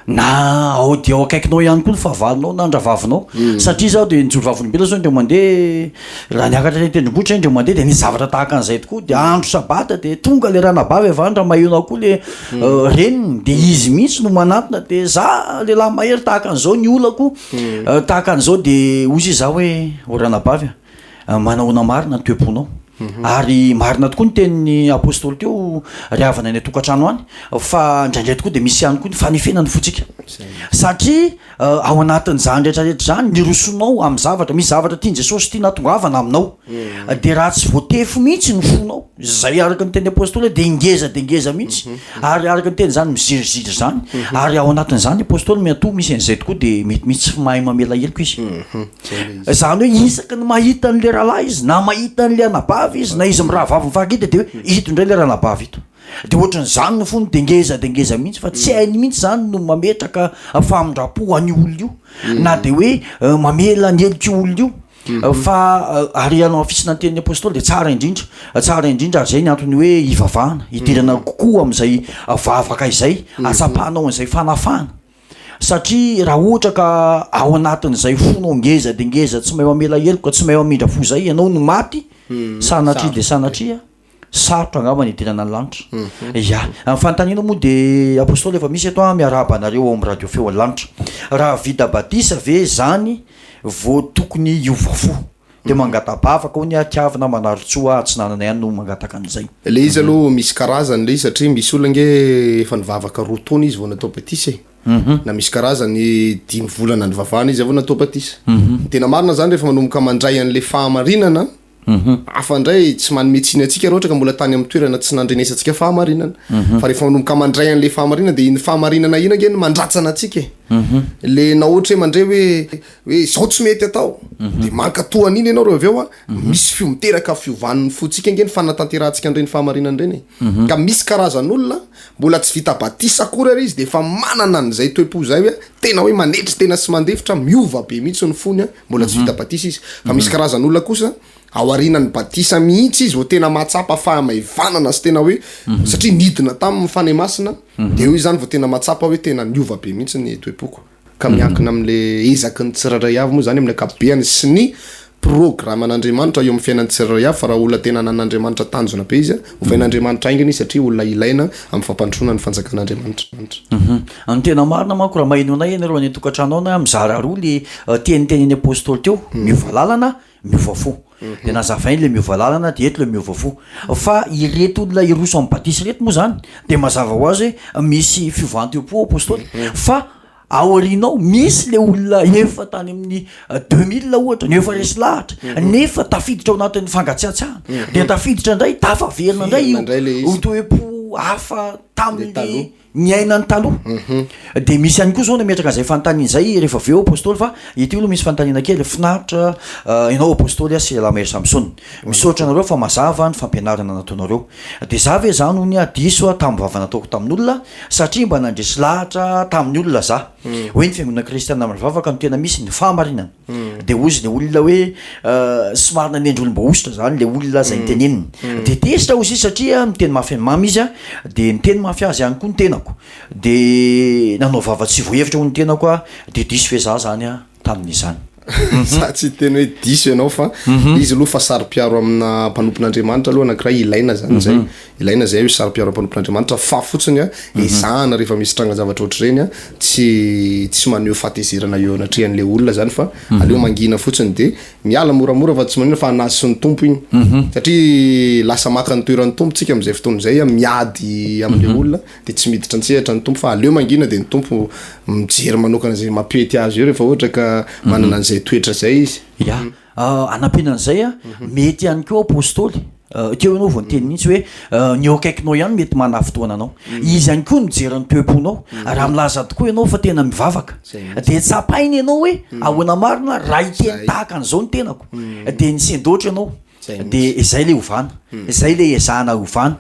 na ao dia ao akaikinao ihany koa ny fahavalonao na ny rahavavinao satria izaho dia nijoro vavolombelona zao indray mandeha raha niakatra teny an-tendrombohitra indray mandeha dia nisy zavatra tahaka an'izay tokoa dia andro sabata dia tonga ilay ranabavy avy any Ramayona koa le reniny dia izy mihitsy no manantona dia za lehilahy mahery tahaka an'izao ny olako tahaka an'izao dia hoy izy za hoe o ranabavy a manahoana marina ny toe-ponao ary marina tokoa ny tenin'ny apostoly teo ry havana any an-tokantrano any fa indraindray tokoa dia misy ihany koa ny fanefena ny fontsika satria Ao anatin'izany rehetra rehetra izany, ny rosonao amin'ny zavatra, misy zavatra tian'i Jesosy tiana hatongavana aminao, dia raha tsy voatefy mihitsy ny fonao, izay araka ny tenin'ny apostoly hoe dia ngeza dia ngeza mihitsy, ary araka ny teny izany miziriziry izany, ary ao anatin'izany apostoly miatoa misy an'izay tokoa dia mety misy tsy mahay mamela heloka izy. Izany hoe isaky ny mahita an'ilay rahalahy izy, na mahita an'ilay anabavy izy, na izy mirahavavy mifankahita dia hoe ito indray ilay ranabavy ito. De ohatran'izany ny fony de ngeza de ngeza mihitsy fa tsy hainy mihitsy zany no mametraka famindram-po an'io olona io na de hoe mamela ny helok'io olona io fa ary hanamafisina ny tenin'ny apostoly de tsara indrindra tsara indrindra ary zay ny antony hoe hivavahana hidirana kokoa amin'izay vavaka izay ahatsapanao an'izay fanafahana satria raha ohatra ka ao anatin'izay fonao ngeza de ngeza tsy mahay mamela heloka tsy mahay mamindra fo zay ianao no maty sanatria de sanatria Sarotra angamba ny hidirana ny lanitra. Ya. Ny fanontaniana moa dia Apostoly efa misy eto an, miarahaba anareo ao amin'ny radio Feon'ny Lanitra. Raha vita batisa ve zany vao tokony hiova fo? Dia mangata-bavaka hono aho Tiavina Manarintsoa Atsinanana ihany no mangataka an'izay. Le izy aloha misy karazany le izy satria misy olona ange efa nivavaka roa taona izy vao natao batisa e. Na misy karazany dimy volana nivavahana izy avy eo natao batisa. Ny tena marina zany rehefa manomboka mandray an'le fahamarinana. Hafa indray, tsy manome tsiny antsika raha ohatra ka mbola tany amin'ny toerana tsy nandrenesantsika fahamarinana. Fa rehefa manomboka mandray an'ilay fahamarinana dia iny fahamarinana iny ange no mandratsana antsika e. Le na ohatra hoe mandre hoe hoe izao tsy mety atao, dia mankatò an'iny ianao rehefa avy eo an, misy fio miteraka fiovan'ny fontsika ange ny fanatanterahantsika an'ireny fahamarinana ireny e. Ka misy karazan'olona mbola tsy vita batisa akory ary izy dia efa manana an'izay toe-po izay hoe tena hoe manetry tena sy mandefitra, miova be mihitsy ny fony an. Mbola tsy vita batisa izy. Fa misy karazan'olona kosa aorianan'ny batisa mihitsy izy vao tena mahatsapa fahamaivanana sy tena hoe satria nidina taminy ny Fanahy Masina dia eo izy zany vao tena mahatsapa hoe tena niova be mihitsy ny toe-poko. Ka miankina amin'le ezaky ny tsirairay avy moa zany amin'ny ankapobeany sy ny programan'Andriamanitra eo amin'ny fiainan'ny tsirairay avy fa raha olona tena anan'Andriamanitra tanjona be izy, ovain'Andriamanitra haingana izy satria olona ilaina amin'ny fampandrosoana ny fanjakan'Andriamanitra. Ny tena marina manko raha maheno anay ianareo any an-tokantrano ao na mizara roa le teny tenenin'ny apostoly teo, miova lalana, miova fo. Dia nazavainy le miova lalana dia eto le miova fo. Fa ireto olona hiroso amin'ny batisa ireto moa zany dia mazava ho azy hoe misy fiovan-toe-po apostoly fa Aorianao misy le olona efa tany amin'ny 2000 ohatra no efa resy lahatra nefa tafiditra ao anatin'ny fangatsiatsiahana dia tafiditra indray tafaverina indray io toe-po hafa tamin'le niainany taloha. Dia misy ihany koa zao nametraka an'izay fanontaniana izay rehefa avy eo Apostoly fa ity aloha misy fanontaniana kely finaritra ianao Apostoly sy Lamahery Samsona. Misaotra anareo fa mazava ny fampianarana nataonareo. Dia za ve zany hono ah diso ah tamin'ny vava nataoko tamin'olona satria mba nandresy lahatra tamin'ny olona za. Hoe ny fiangonana kristiana mivavaka no tena misy ny fahamarinana. Dia hozy le olona hoe somary nanendry olom-boahosotra zany le olona zay niteneniny. Dia tezitra hozy izy satria miteny mafy an'i mama izy ah, dia niteny mafy azy ihany koa ny tenako. Dia nanao vava tsy voahevitra hoy ny tenako ah, dia diso ve za zany ah tamin'izany. Za tsy hiteny hoe diso ianao fa izy aloha fa saro-piaro amina mpanompon'Andriamanitra aloha anankiray ilaina zany zay, ilaina zay hoe saro-piaro mpanompon'Andriamanitra fa fotsiny a ezahana rehefa misy trangan-javatra ohatr'ireny a tsy tsy maneho fahatezerana eo anatrehan'le olona zany fa aleo mangina fotsiny de miala moramora fa tsy manino fa anazy sy ny Tompo iny satria lasa maka ny toeran'ny Tompo tsika am'zay fotoana izay a miady am'le olona de tsy miditra an-tsehatra ny Tompo fa aleo mangina de ny Tompo mijery manokana izay mampety azy eo rehefa ohatra ka manana an'izay toetra zay izy. Ya, hanampiana an'izay a, mety ihany koa Apostoly, teo ianao vao niteny mihitsy hoe ny eo akaikinao ihany mety manafintohina anao, izy ihany koa mijery ny toe-ponao, raha milaza tokoa ianao fa tena mivavaka de tsapainy ianao hoe ahoana marina raha hiteny tahaka an'izao ny tenako, de nisendoatra ianao. De izay le ovana, izay le ezahana ovana,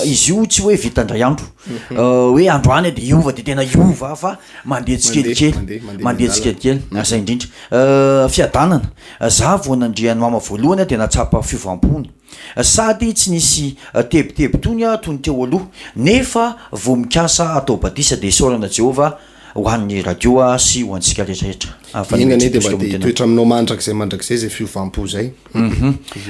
izy io tsy hoe vita indray andro, hoe androany de hiova de tena hiova fa mandeha tsikelikely, mandeha tsikelikely, zay indrindra. Fiadanana, za vao nandre an'i mama voalohany aho de nahatsapa fiovam-pony, sady tsy nisy tebiteby tony aho toy ny teo aloha, nefa vao mikasa atao batisa de isaorana Jehovah Ho an'ny radio sy ho antsika rehetrarehetra. Enga anie dia mba te hitoetra aminao mandrakizay mandrakizay izay fiovam-po izay.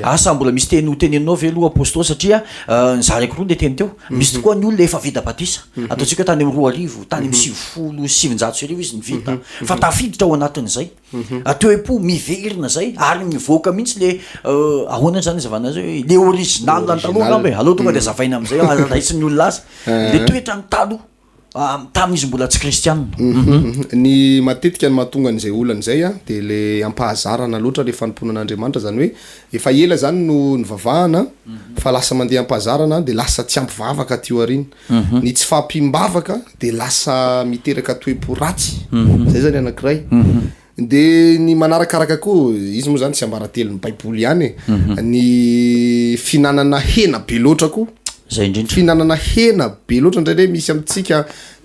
Asa mbola misy teny ho teneninao ve aloha Apostoly satria nizaraiko roa ilay teny teo. Misy tokoa ny olona efa vita batisa. Ataontsika hoe tany amin'ny 2000, tany amin'ny 1990 izy no vita. Fa tafiditra ao anatin'izay. Toe-po miverina izay ary mivoaka mihitsy le ahoana izany hazavana azy hoe le original ny taloha angamba e. Aleo tonga dia hazavaina amin'izay raisin'ny olona azy. Le toetrany taloha. Tamin'izy mbola tsy kristiana. Ny matetika ny mahatonga an'izay olana izay dia le ampahazarana loatra le fanompoana an'Andriamanitra, zany hoe efa ela zany no nivavahana fa lasa mandeha ampahazarana dia lasa tsy ampy vavaka aty aoriana. Ny tsy fahampiam-bavaka dia lasa miteraka toe-po ratsy, zay zany anankiray. De ny manarakaraka koa, izy moa zany tsiambaratelon'ny baiboly ihany e, ny fihinanana hena be loatra koa, Zay indrindra. Fihinanana hena be loatra indraindray misy amintsika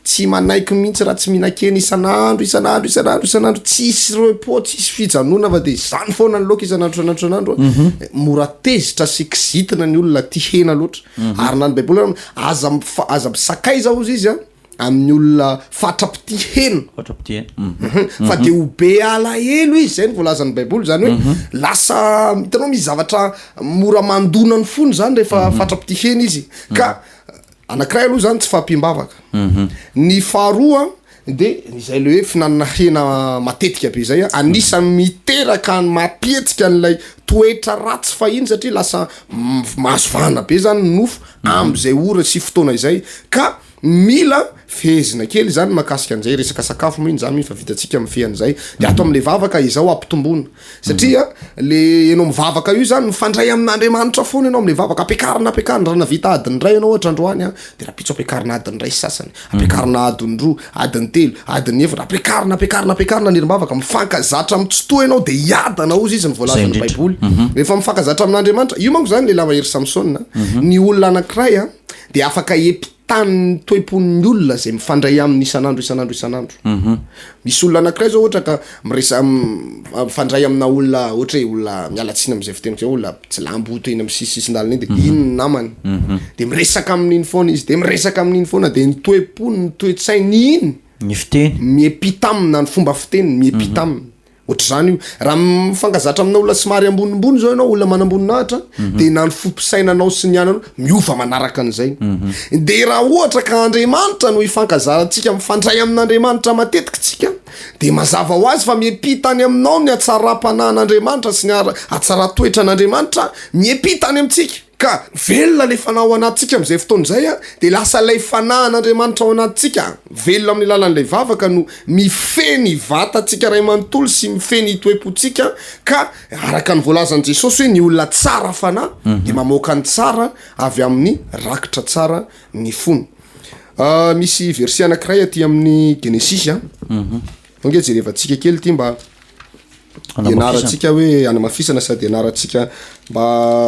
tsy manaiky mihitsy raha tsy mihinan-kena isan'andro isan'andro isan'andro isan'andro, tsisy repos, tsisy fijanonana fa de zany foana ny laoka isan'andro isan'andro isan'andro, mora tezitra sy kizitina ny olona tia hena loatra, ary na ny baiboly ary aza mifa- aza misakaiza hozy izy an. amin'ny olona fatra-pitia hena. Fatra-pitia hena. Mhm. Fa dia ho be alahelo izy, zay no voalazan'ny Baiboly, zany hoe mhm. lasa hitanao misy zavatra mora mandona ny fony zany rehefa mhm. fatra-pitia hena izy. Ka anankiray aloha zany tsy fahampiam-bavaka. Ny faharoa de izay le hoe fihinanana hena matetika be zay anisan'ny miteraka ny mampihetsika an'ilay toetra ratsy fahiny satria lasa mahazo vahana be zany ny nofo am'izay ora sy fotoana izay ka. Mila fehezina kely izany mahakasika an'izay resaka sakafo moa iny zany efa vitantsika mifehy an'izay de ato am'le vavaka izao ampitomboina satria le ianao mivavaka io zany mifandray amin'Andriamanitra foana ianao am'le vavaka, ampiakarina ampiakarina raha nahavita adiny iray ianao ohatra androany a de rahampitso ampiakarina adiny iray sy sasany, ampiakarina adiny roa, adiny telo, adiny efatra, ampiakarina ampiakarina ampiakarina ny herim-bavaka, mifankazatra amin'ny Tsitoha ianao de hiadana hozy izy ny voalazan'ny baiboly, rehefa mifankazatra amin'Andriamanitra, io manko zany lehilahy mahery Samsona, ny olona anankiray a dia afaka empitan'ny toe-pon'ny olona izay mifandray aminy isan'andro isan'andro isan'andro. Misy olona anankiray zao ohatra ka miresa- mifandray amina olona ohatra hoe olona miala tsiny amin'izay fiteniko izay olona jilamboto eny amin'ny sisisisin-dalana eny de iny ny namany de miresaka amin'iny foana izy de miresaka amin'iny foana de ny toe-pony ny toe-tsainy iny Ny fiteny. miepita aminy na ny fomba fiteniny miepita aminy. Ohatr'izany io. Raha mifankazatra amina olona somary ambonimbony zao ianao, olona manamboninahitra, de na ny fompisainanao sy ny ananao miova manaraka an'izay. De raha ohatra ka Andriamanitra no ifankazarantsika, mifandray amin'Andriamanitra matetika tsika, de mazava ho azy fa miepita any aminao ny hatsaram-panahin'Andriamanitra sy ny hatsaran-toetran'Andriamanitra miepita any amintsika. Ka velona ilay fanahy ao anatintsika amin'izay fotoana izay an, dia lasa ilay fanahin'Andriamanitra ao anatintsika, velona amin'ny alalan'ilay vavaka no mifehy ny vatantsika iray manontolo sy mifehy ny toe-pontsika, ka araka ny voalazan'i Jesosy hoe ny olona tsara fanahy dia mamoaka ny tsara avy amin'ny rakitra tsara ny fony. Misy verset anankiray aty amin'ny Genesisy an, ange jerevantsika kely ity mba. Ianarantsika hoe hanamafisana sady ianarantsika mba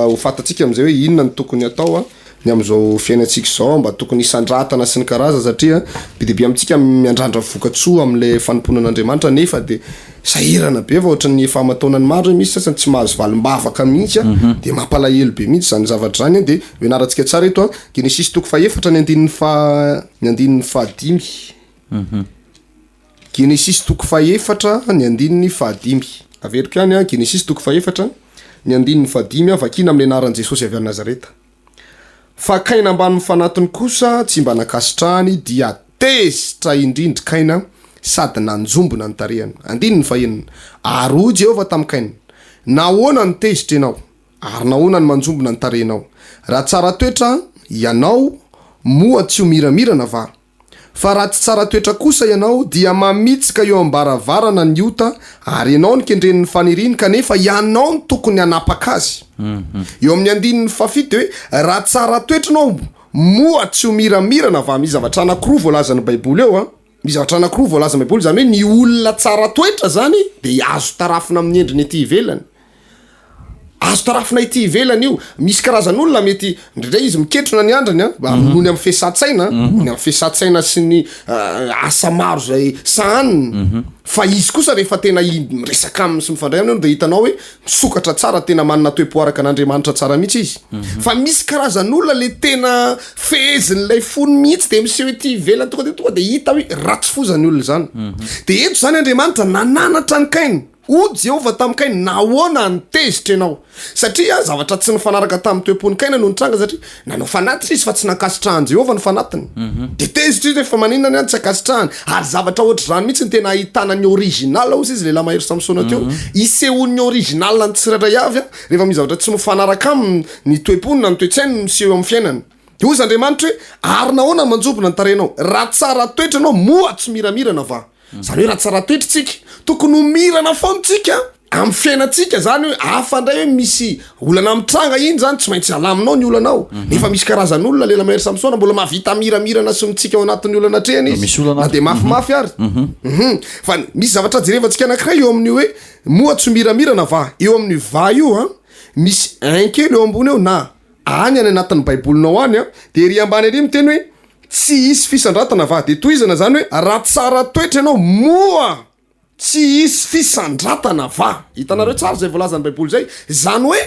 ho fantatsika am'zay hoe inona no tokony atao a ny am'zao fiainantsika izao mba tokony hisandratana sy ny karazany satria be dia be amintsika miandrandra vokatsoa am'le fanompoana an'Andriamanitra nefa de sahirana be fa ohatran'ny efa aman-taonany maro hoe misy sasany tsy mahazo valim-bavaka mihitsy a de mampalahelo be mihitsy zany zavatra zany a de ho ianarantsika tsara eto a Genesisy toko fahefatra ny andininy faha ny andininy fahadimy. Genesisy toko fahefatra ny andininy fahadimy. Averiko ihany an, Genesisy toko fahefatra ny andininy fahadimy an, vakina amin'ny anaran'i Jesosy avy any Nazareta. Fa Kaina ambanin'ny fanatiny kosa tsy mba nankasitrahany dia tezitra indrindry Kaina sady nanjombona ny tarehiny. Andininy fahenina. Ary hoy Jehovah tamin'i Kaina, Nahoana no tezitra ianao? Ary nahoana no manjombona ny tarehinao? Raha tsara toetra ianao, moa tsy ho miramirana va? Fa raha tsy tsara toetra kosa ianao, dia mamitsika eo am-baravarana ny ota, ary ianao no kendren'ny faniriany, kanefa ianao no tokony hanapaka azy. Eo amin'ny andininy fahafito dia hoe, raha tsara toetra ianao, moa tsy ho miramirana va? Misy zavatra anankiroa voalazan'ny Baiboly eo an. Misy zavatra anankiroa voalazan'ny Baiboly, izany hoe ny olona tsara toetra izany dia azo tarafina amin'ny endriny ety ivelany. Azo tarafina ety ivelany io. Misy karazan'olona mety indraindray izy miketrona ny andriny an, noho ny amin'ny fesan-tsaina, noho ny amin'ny fesan-tsaina sy ny asa maro izay sahaniny. Fa izy kosa rehefa tena miresaka aminy sy mifandray aminy ianao dia hitanao hoe misokatra tsara, tena manana toe-po araka an'Andriamanitra tsara mihitsy izy. Fa misy karazan'olona le tena fehezin'ilay fony mihitsy dia miseho ety ivelany tonga dia tonga dia hita hoe ratsy fo izany olona izany. Dia eto izany Andriamanitra nananatra an'i Kaina. Hoy Jehovah tamin'i Kaina, Nahoana no tezitra ianao? Satria zavatra tsy nifanaraka tamin'ny toe-pon'i Kaina no nitranga, satria nanao fanatitra izy fa tsy nankasitrahan'i Jehovah ny fanatiny. Dia tezitra izy hoe, Fa maninona ny ahy no tsy ankasitrahany? Ary zavatra hoatr'izany mihitsy no tena ahitana ny original, hoy izy, lehilahy mahery Samsona teo. Isehoan'ny original ny tsirairay avy, rehefa misy zavatra tsy mifanaraka aminy ny toe-pony na ny toe-tsainy no miseho eo amin'ny fiainany. Dia hoy izy Andriamanitra hoe, Ary nahoana no manjombona ny tarehinao? Raha tsara toetra ianao, moa tsy miramirana va? Izany hoe raha tsara toetra tsika, tokony ho mirana foana tsika amin'ny fiainantsika zany hoe hafa indray hoe misy olana mitranga iny zany tsy maintsy alaminao ny olanao. Nefa misy karazan'olona lela mahery Samsona mbola mahavita miramirana sy mitsika ao anatin'ny olana atrehany izy. Misy olana Na dia mafimafy ary. Mhm. Fa misy zavatra jerevantsika anankiray eo amin'ny hoe moa tsy miramirana va? Eo amin'ny va io an, misy un kely eo ambony eo na any any anatin'ny baibolinao any an, dia ery ambany ery miteny hoe Tsy hisy fisandratana va? Dia tohizana izany hoe, raha tsara toetra ianao, moa tsy hisy fisandratana va? Hitanareo tsara izay voalazan'ny Baiboly izay? Izany hoe,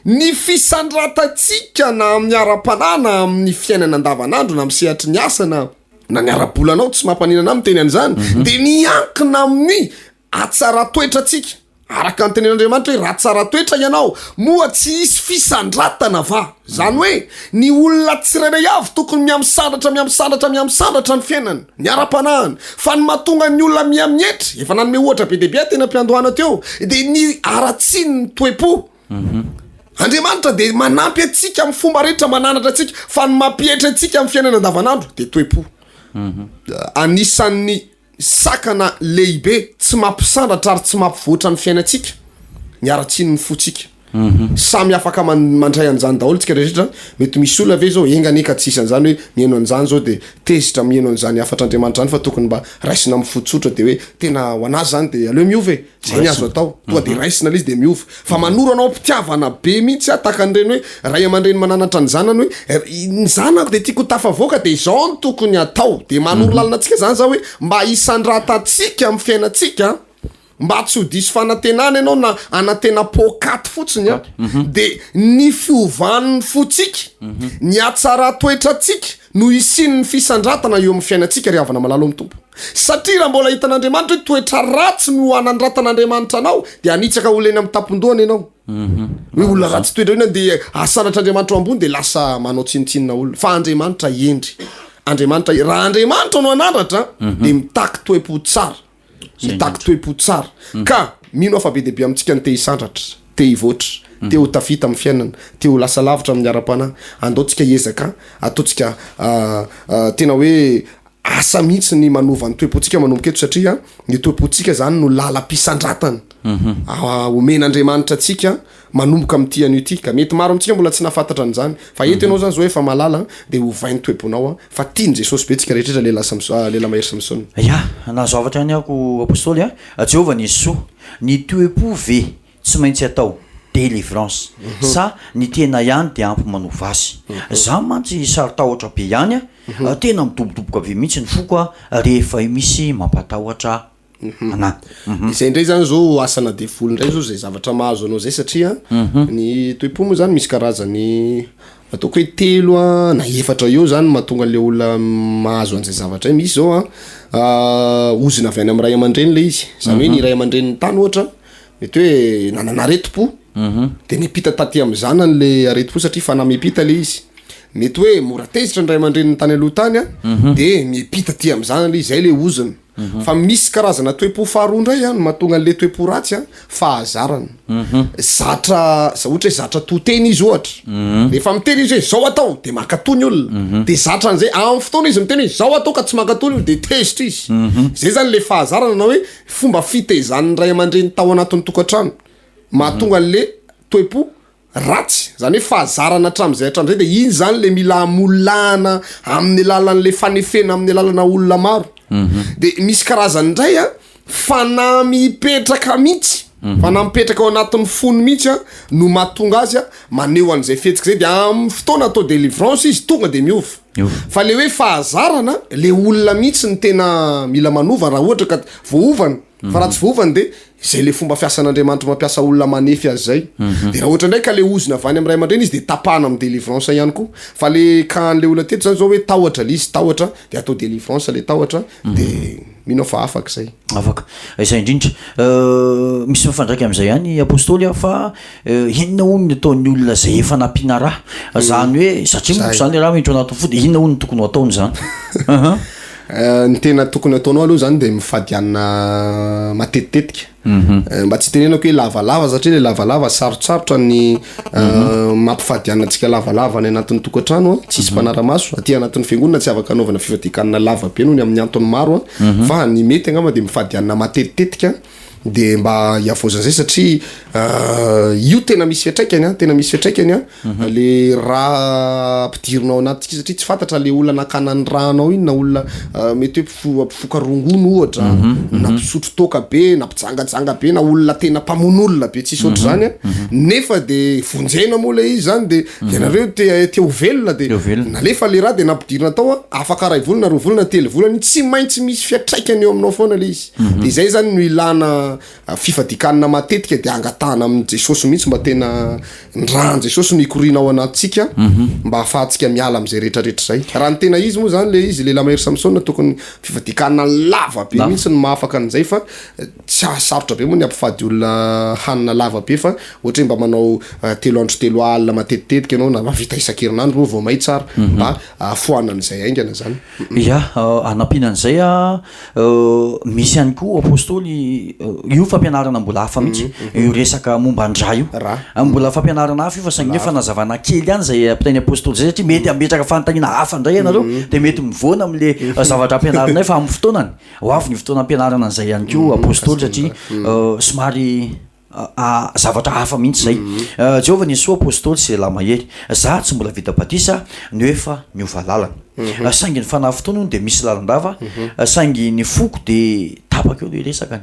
ny fisandratantsika na amin'ny ara-panahy na amin'ny fiainana andavanandro na amin'ny sehatry ny asa na na ny ara-bolanao, tsy mampaninana ahy miteny an'izany, dia miankina amin'ny hatsaran-toetrantsika. Araka ny tenin'Andriamanitra hoe raha tsara toetra ianao, moa tsy hisy fisandratana va? Izany hoe, ny olona tsirairay avy tokony mihamisandratra, mihamisandratra, mihamisandratra ny fiainany, ny ara-panahiny. Fa ny mahatonga ny olona mihamietry, efa nanome ohatra be dia be aho teny am-piandohana teo, dia ny haratsian'ny toe-po. Andriamanitra dia manampy antsika amin'ny fomba rehetra, mananatra antsika, fa ny mampietry antsika amin'ny fiainana andavanandro dia toe-po. Anisan'ny sakana lehibe tsy mampisandratra ary tsy mampivoatra ny fiainantsika ny haratsian'ny fontsika. Samy afaka mandray an'izany daholo tsika rehetra, mety misy olona ve zao enga anie ka tsy hisy an'izany hoe mihaino an'izany zao de tezitra mihaino an'izany hafatr'Andriamanitra zany fa tokony mba raisina amin'ny fo tsotra de hoe tena ho an'azy zany de aleo miova e, zay ny azo atao, tonga de raisina le izy de miova. Fa manoro anao am-pitiavana be mihitsy aho tahaka an'ireny hoe ray aman-dreny mananatra ny zanany hoe ny zanako de tiako ho tafavoaka de izao no tokony atao, de manoro lalana antsika zany za hoe mba hisandratantsika amin'ny fiainantsika Mba tsy ho diso fanantenana ianao na hanantena poakaty fotsiny an, dia ny fiovan'ny fontsika, ny hatsaran-toetrantsika no hisian'ny fisandratana eo amin'ny fiainantsika ry havana malala ao amin'ny Tompo. Satria raha mbola hitan'Andriamanitra hoe toetra ratsy no hanandratan'Andriamanitra anao dia hanitsaka olona eny amin'ny tampon-dohany ianao. Hoe olona ratsy toetra inona dia asandratr'Andriamanitra ho ambony dia lasa manao tsinontsinona olona. Fa Andriamanitra hendry. Andriamanitra, raha Andriamanitra no hanandratra dia mitaky toe-po tsara. Mitaky toe-po tsara. Ka mino aho fa be dia be amintsika no te hisandratra, te hivoatra, te ho tafita amin'ny fiainana, te ho lasa lavitra amin'ny ara-panahy. Andao tsika hiezaka, ataontsika tena hoe asa mihitsy ny manova ny toe-pontsika manomboka eto satria ny toe-pontsika izany no lalam-pisandratana omen'Andriamanitra antsika manomboka amin'ity anio ity ka mety maro amintsika mbola tsy nahafantatra an'izany fa eto ianao zany zao efa mahalala an de ovay ny toe-ponao an fa tian'i Jesosy be tsika rehetra lehilahy Samso- lehilahy mahery Samsona. Ya, nahazo hafatra ihany aho Apostoly a, Jehovah nisy soa, ny toe-po ve tsy maintsy atao délivrance sa ny tena ihany dia ampy manova azy? Za mantsy saro-tahotra be ihany a, tena midobodoboka be mihitsy ny foko a rehefa misy mampatahotra Ana. Izay indray zany zao asana devoly indray zao zay zavatra mahazo anao zay satria ny toe-po moa zany misy karazany ataoko hoe telo a na efatra eo zany mahatonga an'le olona mahazo an'izay zavatra zay, misy zao a ozona avy any amin'ny ray aman-dreny le izy, zany hoe ny ray aman-drenin'ny tany ohatra mety hoe nanana aretim-po de niampita taty amin'ny zanany le aretim-po satria fanahy miampita le izy, mety hoe mora tezitra ny ray aman-dreniny tany aloha tany a de miampita aty amin'ny zanany le izy, zay le ozona. Fa misy karazana toe-po faharoa indray an, ny mahatonga an'le toe-po ratsy an, fahazarana. Zatra, ohatra hoe zatra to teny izy ohatra. Rehefa miteny izy hoe zao atao, de mankatò ny olona. De zatra an'izay, amin'ny fotoana izy miteny hoe zao atao ka tsy mankatò ny olona de tezitra izy. Zay zany le fahazarana na hoe fomba fitaizan'ny ray aman-dreny tao anatin'ny tokantrano. Mahatonga an'le toe-po ratsy, zany hoe fahazarana hatramin'izay hatramin'izay de iny zany le mila amolahana amin'ny alalan'le fanefena amin'ny alalana olona maro, de misy karazany indray a fanahy mipetraka mihitsy, fanahy mipetraka ao anatin'ny fony mihitsy a no mahatonga azy a maneho an'izay fihetsika zay de amin'ny fotoana atao délivrance izy tonga de miova, fa le hoe fahazarana le olona mihitsy no tena mila manova raha ohatra ka voaovany. Fa raha tsy voaovany de zay le fomba fiasan'Andriamanitra mampiasa olona manefy azy zay. De raha ohatra indray ka le ozona avy any amin'ny ray aman-dreny izy de tapahana amin'ny délivrance ihany koa. Fa le cas an'le olona teto zany zao hoe tahotra le izy, tahotra de atao délivrance le tahotra de mino aho fa afaka zay. Afaka. Izay indrindra. Misy mifandraika amin'izay ihany Apostoly a, fa inona hono ny ataon'ny olona izay efa nampiana ra? Zany hoe satria manko zany le ra miditra ao anatin'ny fo de inona hono no tokony ho ataony zany? Ny tena tokony ataonao aloha zany de mifady hanina matetitetika. Mba tsy hitenenako hoe lavalava satria le lavalava sarotsarotra ny mampifady hanina antsika lavalava any anatin'ny tokantrano an, tsisy mpanara-maso, aty anatin'ny fiangonana tsy afaka anaovana fifadian-kanina lava be noho ny amin'ny antony maro an, fa ny mety angamba de mifady hanina matetitetika de mba hiavaozana zay satria io tena misy fiantraikany an, tena misy fiantraikany an, le rà ampidirina ao anatintsika satria tsy fantatra le olona nakana ny rànao iny na olona mety hoe mpifo- mpifoka rongony ohatra, na mpisotro toaka be, na mpijangajanga be, na olona tena mpamono olona be tsisy ohatr'izany an, nefa de vonjena moa le izy zany de ianareo te te ho velona de Te ho velona. nalefa le rà de nampidirina tao an, afaka ray volana, roa volana, telo volana iny tsy maintsy misy fiantraikany eo aminao foana le izy. De zay zany no ilana fifadian-kanina matetika de angatahana amin'i Jesosy mihitsy mba tena ny ràn'i Jesosy no hikoriana ao anatintsika mba ahafahantsika miala amin'izay rehetrarehetra izay. Raha ny tena izy moa zany le izy lehilahy mahery Samsona tokony fifadian-kanina lava be mihitsy no mahafaka an'izay fa tsy sarotra be moa ny hampifady olona hanina lava be fa ohatra hoe mba manao telo andro telo alina matetitetika ianao na mahavita isan-kerinandro moa vao may tsara mba ahafoanan'izay haingana zany. Ya, hanampiana an'izay a, misy ihany koa apostoly. Io fampianarana mbola hafa mihitsy io resaka momba ny rà io. Rà. Mbola fampianarana hafa io fa saingy nefa fanazavana kely ihany izay ampitain'ny apostoly izay satria mety hametraka fanontaniana hafa indray ianareo dia mety mivoana amin'le zavatra ampianarinay fa amin'ny fotoanany. Ho avy ny fotoana ampianarana an'izay ihany koa apostoly satria somary zavatra hafa mihitsy izay. Jehovah Nisoa apostoly sy lehilahy mahery. Za tsy mbola vita batisa no efa niova lalana. Saingy ny fanahy fotoana hono dia misy lalandava saingy ny foko dia tapaka eo le resakany.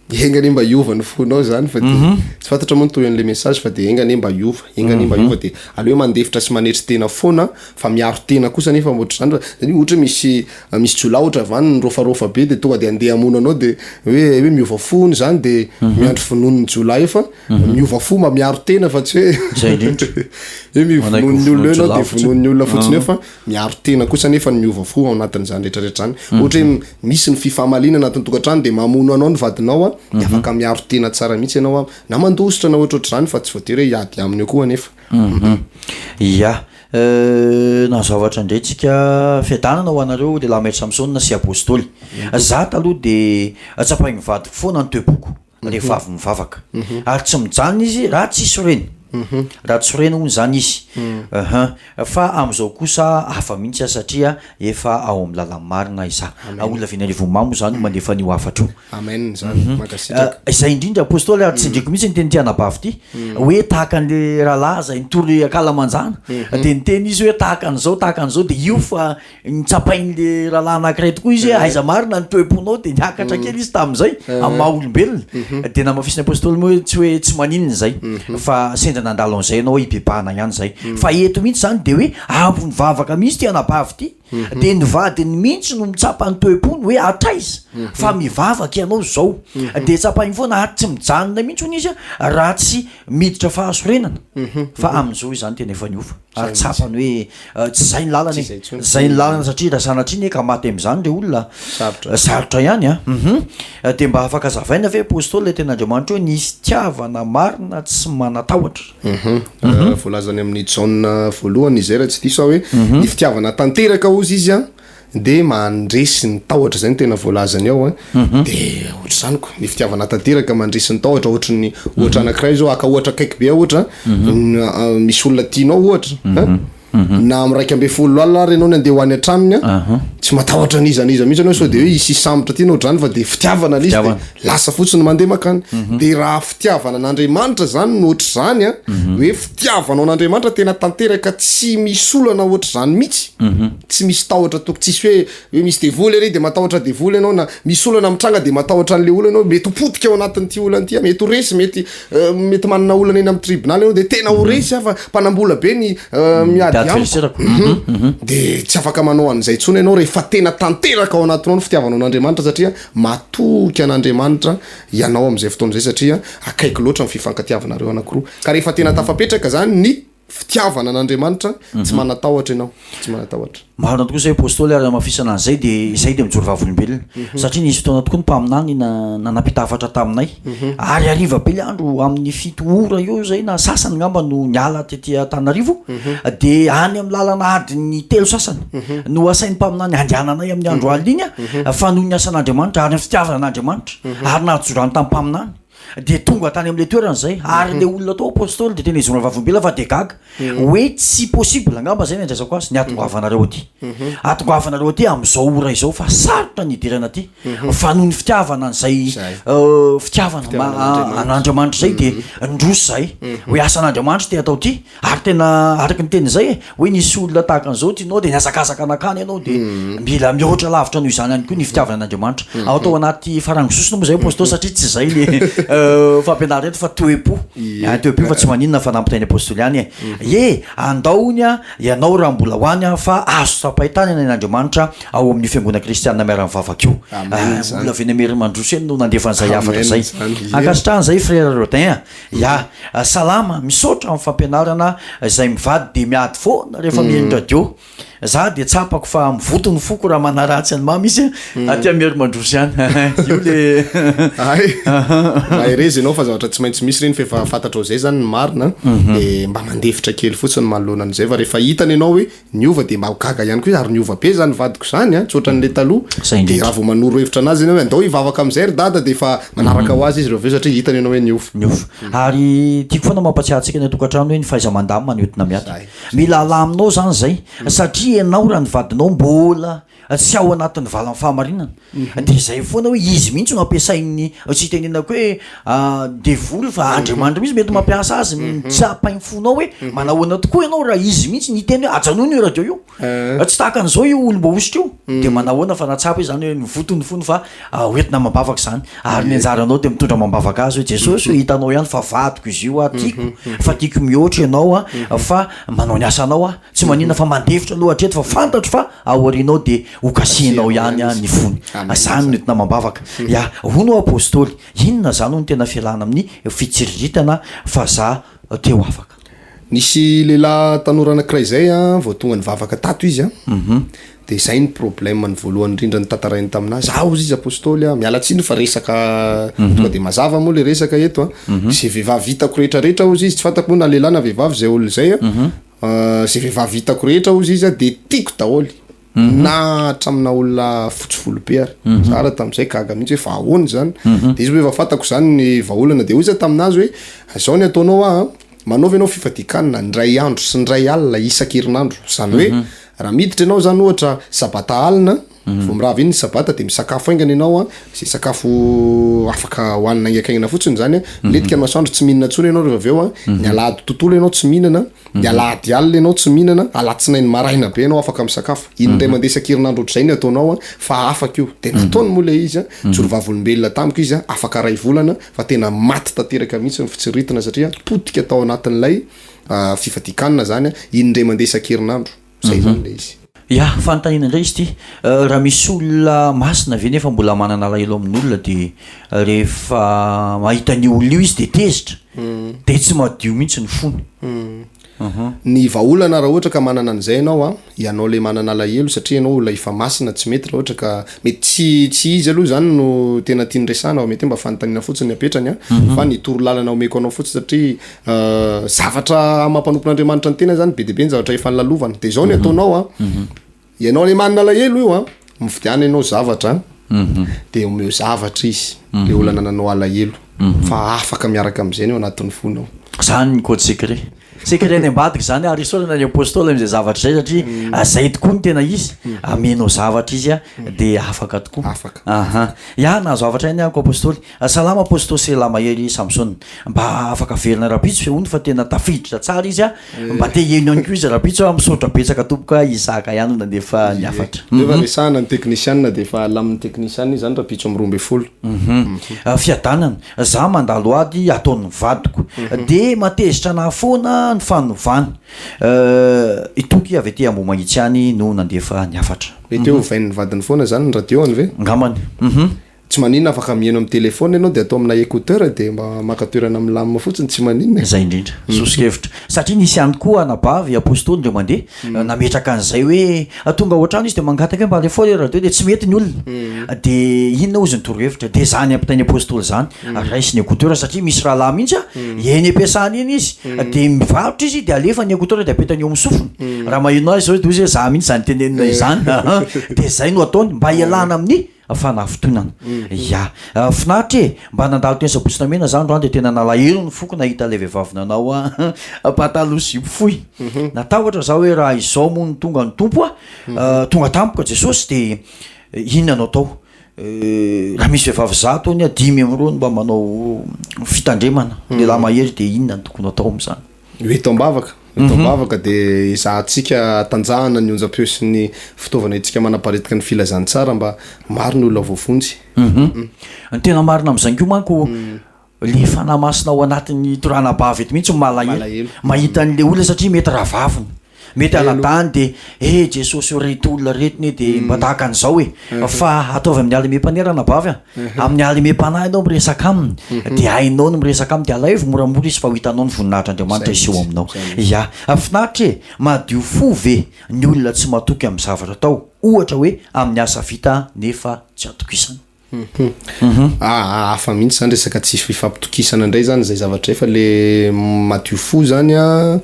Enga anie mba hiova ny fonao zany fa de tsy fantatra moa ny tohin'le message fa de enga anie mba hiova, enga anie mba hiova de aleo hoe mandefitra sy manetry tena foana fa miaro tena kosa nefa ohatr'izany fa zany hoe ohatra hoe misy misy jiolahy ohatra avy any nirôfarôfa be de tonga de andeha hamono anao de hoe hoe miova fo hono zany de miandry vonoin'ny jiolahy eo fa miova fo mba miaro tena fa tsy hoe Zay indrindra. hoe mi- Manaiky ho vonoin'ny olona eo vonoin'ny ianao de jiolahy fotsiny. vonoin'ny olona fotsiny eo fa miaro tena kosa anefa ny miova fo ao anatin'izany rehetra rehetra izany. Ohatra hoe misy ny fifamaliana anatin'ny tokantrano dia mamono anao ny vadinao an, dia afaka miaro tena tsara mihitsy ianao an, na mandositra na ohatrohatr'izany fa tsy voatery hoe hiady aminy eo koa anefa. Ya, nahazo zavatra indray tsika, fiadanana ho anareo lehilahy mahery Samsona sy Apostoly. Za taloha dia tsapain'ny vadiko foana ny toe-poko. rehefa avy mivavaka ary tsy mijanona izy raha tsy sorena raha tsy sorena hono izany izy aha fa amin'izao kosa hafa mihitsy aho satria efa ao amin'ny lalan'ny marina izaho olona avy eny Arivonimamo moa izany no mandefa an'io hafatra io Amen zany, mankasitraka. Izay indrindra Apostoly ary tsindriako mihitsy ny tenin'ity anabavy ity hoe tahaka an'le rahalahy izay nitory ankalamanjana dia niteny izy hoe tahaka an'izao tahaka an'izao dia io fa Notsapain'le rahalahy anankiray tokoa izy hoe aiza marina ny toe-ponao dia niakatra kely izy tamin'izay amin'ny maha olombelona. Dia namafisin'ny apostoly moa hoe tsy hoe tsy maninona izay fa sendra nandalo an'izay ianao hibebahana ihany izay. Fa eto mihitsy izany dia hoe ampy mivavaka mihitsy ity anabavy ity dia ny vadiny mihitsy no mitsapa ny toe-pony hoe hatraiza fa mivavaka ianao izao. Dia tsapainy foana ary tsy mijanona mihitsy hono izy raha tsy miditra fahasorenana fa amin'izao izany tena efa niova ary tsapany hoe tsy zay ny lalana e, zay ny lalana satria raha sanatria anie ka maty amin'izany le olona Sarotra. sarotra ihany an, hum de mba afaka azavaina ve Apostoly le tenin'Andriamanitra hoe ny fitiavana marina tsy manatahotra? Hum voalazany amin'ny Jaona voalohany izay raha tsy diso aho hoe ny fitiavana tanteraka hozy izy an de mandresy ny tahotra zay no tena voalazany ao an, de ohatr'izany ko, ny fitiavana tanteraka mandresy ny tahotra ohatry ny ohatra anakiray zao haka ohatra akaiky be aho ohatra misy olona tianao ohatra an, na am 11 alina ary ianao ny andeha ho any an-tranony an, tsy matahotra an'iza n'iza mihitsy ianao sao de hoe hisy hisambotra aty na ohatr'izany fa de fitiavana le izy de lasa fotsiny mandeha makany, de raha fitiavana an'Andriamanitra zany no ohatr'izany an, hoe fitiavanao an'Andriamanitra tena tanteraka tsy misy olana ohatr'izany mihitsy, tsy misy tahotra toko tsisy hoe hoe misy devoly ery de matahotra devoly ianao na misy olana mitranga de matahotra an'le olana ianao mety ho potika ao anatin'ity olana ity mety ho resy mety mety manana olana eny amin'ny tribonaly ianao de tena ho resy aho fa mpanambola be ny miady amiko de tsy afaka manao an'izay intsony ianao rehefa tena tanteraka ao anatinao ny fitiavanao an'Andriamanitra satria matoky an'Andriamanitra ianao amin'izay fotoana izay satria akaiky loatra ny fifankatiavanareo anankiroa ka rehefa tena tafapetraka zany ny Fitiavana an'Andriamanitra, tsy manan-tahotra ianao, tsy manan-tahotra. Marina tokoa izay Apostoly ary hamafisana an'izay dia izay dia mijoro vavolombelona satria nisy fotoana tokoa ny mpaminany nanampita hafatra taminay ary hariva be le andro amin'ny 7 ora eo izay na sasany ngamba no niala tety Antananarivo dia any amin'ny lalana adiny telo sasany no asain'ny mpaminany handehananay amin'ny andro alina iny fa noho ny asan'Andriamanitra ary ny fitiavana an'Andriamanitra ary nahajorany tamin'ny mpaminany Dia tonga tany amin'ilay toerana izay, ary ilay olona tao apostoly dia tena hijoro vavolombelona fa dia gaga hoe tsy possible angamba izay ny andraisako azy ny hatongavanareo aty. Hatongavanareo aty amin'izao ora izao fa sarotra ny hidirana aty fa noho ny fitiavana an'izay fitiavana an'Andriamanitra izay dia ndroso izahay hoe asan'Andriamanitra ity atao ity. Ary tena araka ny teny izay e, hoe nisy olona tahaka an'izao tianao dia nihazakazaka nankany ianao dia mila mihoatra lavitra noho izany ihany koa ny fitiavana an'Andriamanitra. Ao atao anaty farango sosona moa izay Apostoly satria tsy izay le fampianarana eto fa toe-po. Toe-po fa tsy maninona fa nampitain'ny Apostoly ihany e. Ye, andao hono a, ianao raha mbola ho any fa azo tsapain-tanana ny Andriamanitra ao amin'io fiangonana kristianina miara-mivavaka io. Olona avy eny Amerimandroso eny no nandefa an'izay hafatra izay. Ankasitrahana izay Frère Rodin a. Ya, salama, misaotra amin'ny fampianarana, izay mivady dia miady foana rehefa mihaino radio. Za dia tsapako fa mivoto ny foko raha manaratsy an'i Mamy izy aty Amerimandroso ihany. Io le. Hay! Mahereza ianao fa zavatra tsy maintsy misy ireny fa efa fantatrao izay izany ny marina dia mba mandefitra kely fotsiny manoloana an'izay fa rehefa hitany ianao hoe niova dia mba ho gaga ihany koa izy ary niova be izany vadiko izany an, tsy ohatran'ilay taloha. Izay Dia indrindra. raha vao manoro hevitra anazy ianao hoe andao hivavaka amin'izay ry dada dia efa manaraka ho azy izy rehefa avy eo satria hitany ianao hoe niova. Niova. Ary tiako foana mampatsiahy antsika any an-tokantrano hoe ny fahaiza-mandamina no entina miady. Izay. Mila alaminao zany zay satria ianao raha ny vadinao mbola tsy ao anatin'ny valan'ny fahamarinana de zay foana hoe izy mihitsy no ampiasain'ny tsy itenenako hoe devoly fa Andriamanitra mihitsy mety mampiasa azy mitsapain'ny fonao hoe manahoana tokoa ianao raha izy mihitsy niteny hoe ajanony io radio io tsy tahaka an'izao io olom-boahosotra io de manahoana fa nahatsapa izy zany hoe nivoto ny fony fa Hoentina amam-bavaka izany. Ary ny anjaranao dia mitondra amam-bavaka azy hoe, Jesosy ô, hitanao ihany fa vadiko izy io aho, tiako, fa tiako mihoatra ianao aho, fa manao ny asanao aho. Tsy maninona fa mandefitra aloha hatreto fa fantatro fa aorianao dia hokasihinao ihany aho ny fony. Izany no entina amam-bavaka. Ya, hono ho'a Apostoly, inona izany hono tena fialana amin'ny fitsiriritana fa za te ho afaka? Nisy lehilahy tanora anankiray izay vao tonga nivavaka tato izy an, de izay ny problème-ny voalohany indrindra notantarainy taminà, za hozy izy apostoly an, miala tsiny fa resaka tonga de mazava moa le resaka eto an, ze vehivavy hitako rehetra rehetra hozy izy, tsy fantako moa na lehilahy na vehivavy zay olona izay an, ze vehivavy hitako rehetra hozy izy an de tiako daholo, na hatramina olona fotsy volo be ary, za ary tamin'izay gaga mihitsy hoe fa ahoana izany, de izy moa efa fantako izany ny vahaolana de hoy za taminazy hoe zao ny ataonao hoa an, manaova ianao fifadian-kanina indray andro sy indray alina isan-kerinandro, izany hoe raha miditra ianao izany ohatra sabata alina, vao mirava iny ny sabata de misakafo haingana ianao an, zay sakafo afaka hohanina haingankaingana fotsiny izany an, milentika ny masoandro tsy mihinana intsony ianao rehefa avy eo an, ny alahady tontolo ianao tsy mihinana, Ny alahady alina ianao tsy mihinana, alatsinainy maraina be ianao afaka misakafo. Iny indray mandeha isan-kerinandro ohatr'izay ny ataonao an, fa afaka io. Dia nataony moa ilay izy an, nijoro vavolombelona tamiko izy an, afaka iray volana fa tena maty tanteraka mihitsy ny fitsiriritana satria potika tao anatin'ilay fifadian-kanina izany an, iny indray mandeha isan-kerinandro. Izay izany ilay izy. Ya, fanontaniana indray izy ity, raha misy olona masina ve nefa mbola manana alahelo amin'olona dia rehefa mahita an'io olona io izy dia tezitra, dia tsy madio mihitsy ny fony. Ny vahaolana raha ohatra ka manana an'izay ianao an, ianao le manana alahelo satria ianao olona efa masina tsy mety raha ohatra ka mety tsy tsy izy aloha izany no tena tiany resahana fa mety hoe mba fanontaniana fotsiny ny apetrany an, fa ny toro lalana omeko anao fotsiny satria Zavatra maha mpanompon'Andriamanitra ny tena zany be dia be ny zavatra efa nolalovana. De zao ny ataonao an, ianao le manana alahelo io an, mividiana ianao zavatra de omeo zavatra izy, le olona nananao alahelo, fa afaka miaraka am'zay ny ao anatin'ny fonao. Zany ny code secret. Secret any ambadika zany ary isaorana ny apostoly am'zay zavatra zay satria zay tokoa no tena izy, amenao zavatra izy an de afaka tokoa. Afaka. Aha. Ya, nahazo hafatra ihany aho ko apostoly. Salama Apostoly Sela Mahery Samson. Mba afaka averina rahampitso ve hono fa tena tafiditra tsara izy a! Mba te hihaino ihany koa izy rahampitso a! Misaotra betsaka tompoko a! Isaka ihany no nandefa ny hafatra. Rehefa resahana ny teknisianina dia efa alamin'ny teknisianina izy izany rahampitso amin'ny 12. Fiadanana, za mandalo ady ataon'ny vadiko de matezitra anah foana ny fanovany. I Toky avy aty Ambohimahitsy any no nandefa ny hafatra. Mety hoe ovain'ny vadiny foana izany ny radio-ny ve? Angambany. Tsy maninona afaka mihaino amin'ny téléphone ianao dia atao amina écouteur dia mba maka toerana milamina fotsiny tsy maninona e. Zay indrindra, soso-kevitra. Satria nisy ihany koa anabavy apostoly indray mandeha nametraka an'izay hoe tonga ao an-trano izy dia mangataka hoe mba alefao ilay radio dia tsy mety ny olona. Dia inona hozy ny torohevitra? Dia izany ampitain'ny apostoly izany, raisiny écouteur satria misy rahalahy mihitsy an, eny am-piasana eny izy dia mivarotra izy dia alefa ny écouteur dia apetany eo amin'ny sofiny. Raha maheno azy izao izy dia hoy izy hoe za mihitsy izany tenenina izany. Dia izay no ataony mba hialana amin'ny Fanafintohinana. Ya. Finaritra e! Mba nandalo teny Sabotsy Namehana za androany dia tena nalahelo ny foko nahita ilay vehivavy nanao pataloha zipo fohy. Natahotra za hoe raha izao moa no tonga ny Tompo a, tonga tampoka Jesosy dia inona no atao? Raha misy vehivavy 100 hono dimy amin'ireo no mba manao fitandremana, lehilahy mahery dia inona no tokony atao amin'izany? Ho eto am-bavaka, ho eto am-bavaka dia ezahantsika hatanjahana ny onjam-peo sy ny fitaovana entintsika manaparitaka ny filazantsara mba maro ny olona voavonjy. Ny tena marina amin'izany koa manko le fanahy masina ao anatin'ny ito ranabavy eto mihitsy no malahelo mahita an'le olona satria mety rahavaviny. Mety anadany de eh Jesosy ô reto olona reto ne de mba tahaka an'izao e! Fa ataovy amin'ny halemem-panahy ranabavy a! Amin'ny halemem-panahy ianao miresaka aminy de hainao ny miresaka aminy de alaivo moramora izy fa ho hitanao ny voninahitr'Andriamanitra hiseho aminao. Ya, finaritra e! Madio fo ve ny olona tsy matoky amin'ny zavatra atao? Ohatra hoe amin'ny asa vita nefa tsy atokisana. Aa hafa mihitsy zany resaka tsy fifampitokisana indray zany zay zavatra zay fa le madio fo zany an,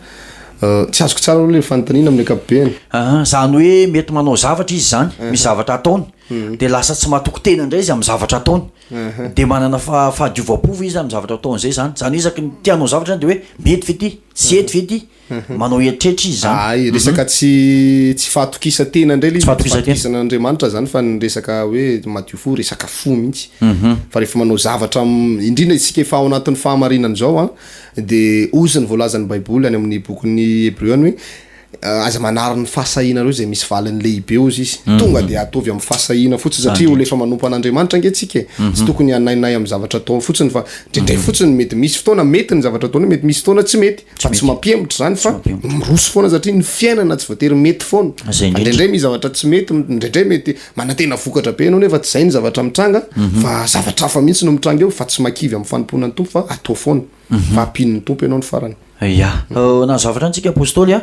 tsy azoko tsara aloha le fanontaniana amin'ny ankapobeny. Aa zany hoe mety manao zavatra izy zany, misy zavatra ataony de lasa tsy matoky tena indray izy amin'ny zavatra ataony, de manana fahadiovam-po ve izy amin'ny zavatra ataony zay zany, zany hoe isaky ny te hanao zavatra zany de hoe mety ve ty, tsy hety ve ty, Manao eritreritra izy zany. Hay, resaka tsy tsy fahatokisan-tena indray ilay izy, tsy fahatokisana an'Andriamanitra zany fa ny resaka hoe madio fo, resaka fo mihitsy. Fa rehefa manao zavatra indrindra isika efa ao anatin'ny fahamarinana izao an, de hozy ny voalazan'ny baiboly any amin'ny bokin'ny Hebreo any hoe aza manary ny fahasahianareo izay misy valiny lehibe hozy izy. Tonga de ataovy amin'ny fahasahiana fotsiny satria olona efa manompo an'Andriamanitra ange tsika e. Tsy tokony hanainay amin'ny zavatra atao fotsiny fa indraindray fotsiny mety misy fotoana mety ny zavatra ataonao, mety misy fotoana tsy mety. Fa tsy mampihemotra izany fa miroso foana satria ny fiainana tsy voatery mety foana. Fa indraindray misy zavatra tsy mety, indraindray mety manantena vokatra be ianao nefa tsy izay ny zavatra mitranga fa zavatra hafa mihitsy no mitranga eo fa tsy makivy amin'ny fanompoana ny Tompo fa atao foana fa ampian'ny Tompo ianao ny farany. Ya, nahazo zavatra antsika Apostoly a,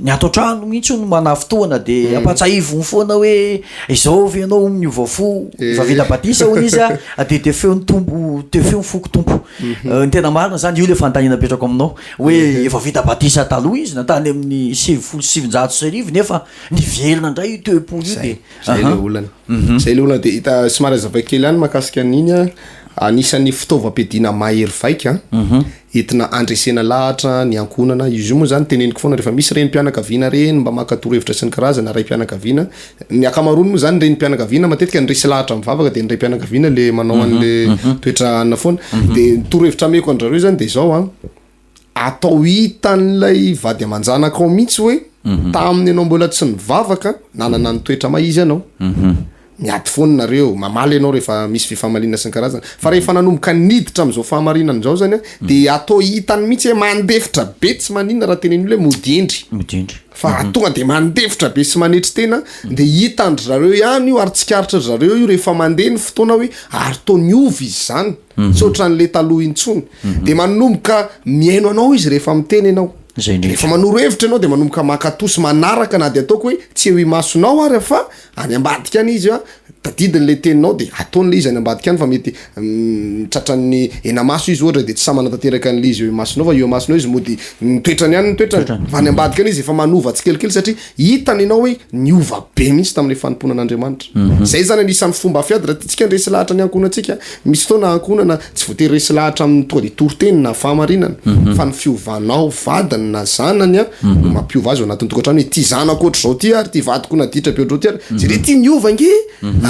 ny ato an-trano mihitsy hono manafintohana de ampahatsahiviny foana hoe izao ve ianao hono niova fo, efa vita batisa hono izy a, de tefeo ny Tompo, tefeo ny foko Tompo. Ny tena marina zany io le fanontaniana apetrako aminao hoe efa vita batisa taloha izy na tany amin'ny 1990 nefa niverina indray io toe-po io de Zay le olana. Zay le olana de hita somary azavaiko kely ihany mahakasika an'iny an, anisan'ny fitaovam-piadiana mahery vaika entina handresena lahatra ny ankohonana, izy io moa zany teneniko foana rehefa misy renim-pianakaviana reny mba maka torohevitra sy ny karazany, raim-pianakaviana, Ny ankamaroany moa zany renim-pianakaviana matetika ny resy lahatra mivavaka de ny raim-pianakaviana le manao an'le toetra anona foana. De ny torohevitra ameko an-drareo zany de zao an, atao hitan'ilay vady aman-janakao mihitsy hoe tamin'ny ianao mbola tsy nivavaka nanana ny toetra maha izy anao. Miady foana nareo, mamaly ianao rehefa misy fifamaliana sy ny karazany. Fa rehefa nanomboka niditra amin'izao fahamarinana izao zany an, de atao hitany mihitsy hoe mandefitra be tsy maninona raha tenenin'olona hoe mody hendry. Mody hendry. Fa tonga de mandefitra be sy manetry tena de hitan-dry zareo ihany io ary tsikaritry ry zareo io rehefa mandeha ny fotoana hoe ary toa niova izy zany, tsy ohatran'le taloha intsony. De manomboka mihaino anao izy rehefa miteny ianao. Zay indrindra. Rehefa manoro hevitra ianao de manomboka mankatò sy manaraka na de ataoko hoe tsy eo imasonao ary fa any ambadika any izy a, tadidiny le teninao de ataony le izy any ambadika any fa mety tratran'ny henamaso izy ohatra de tsy sahy manatanteraka an'le izy eo imasonao fa eo imasonao izy mody ny toetrany ihany ny toetrany fa any ambadika any izy efa manova tsikelikely satria hitany ianao hoe niova be mihitsy tamin'le fanompoana an'Andriamanitra. Zay zany anisan'ny fomba fiady raha tiantsika ny resy lahatra ny ankohonantsika, misy fotoana ankohonana tsy voatery resy lahatra amin'ny tonga de toriteny na fahamarinana fa ny fiovanao vadiny na zanany a no mampiova azy ao anatin'ny tokantrano hoe ity zanako ohatr'izao ty ary ity vadiko naditra be ohatr'izao ty ary jereo ty niova ange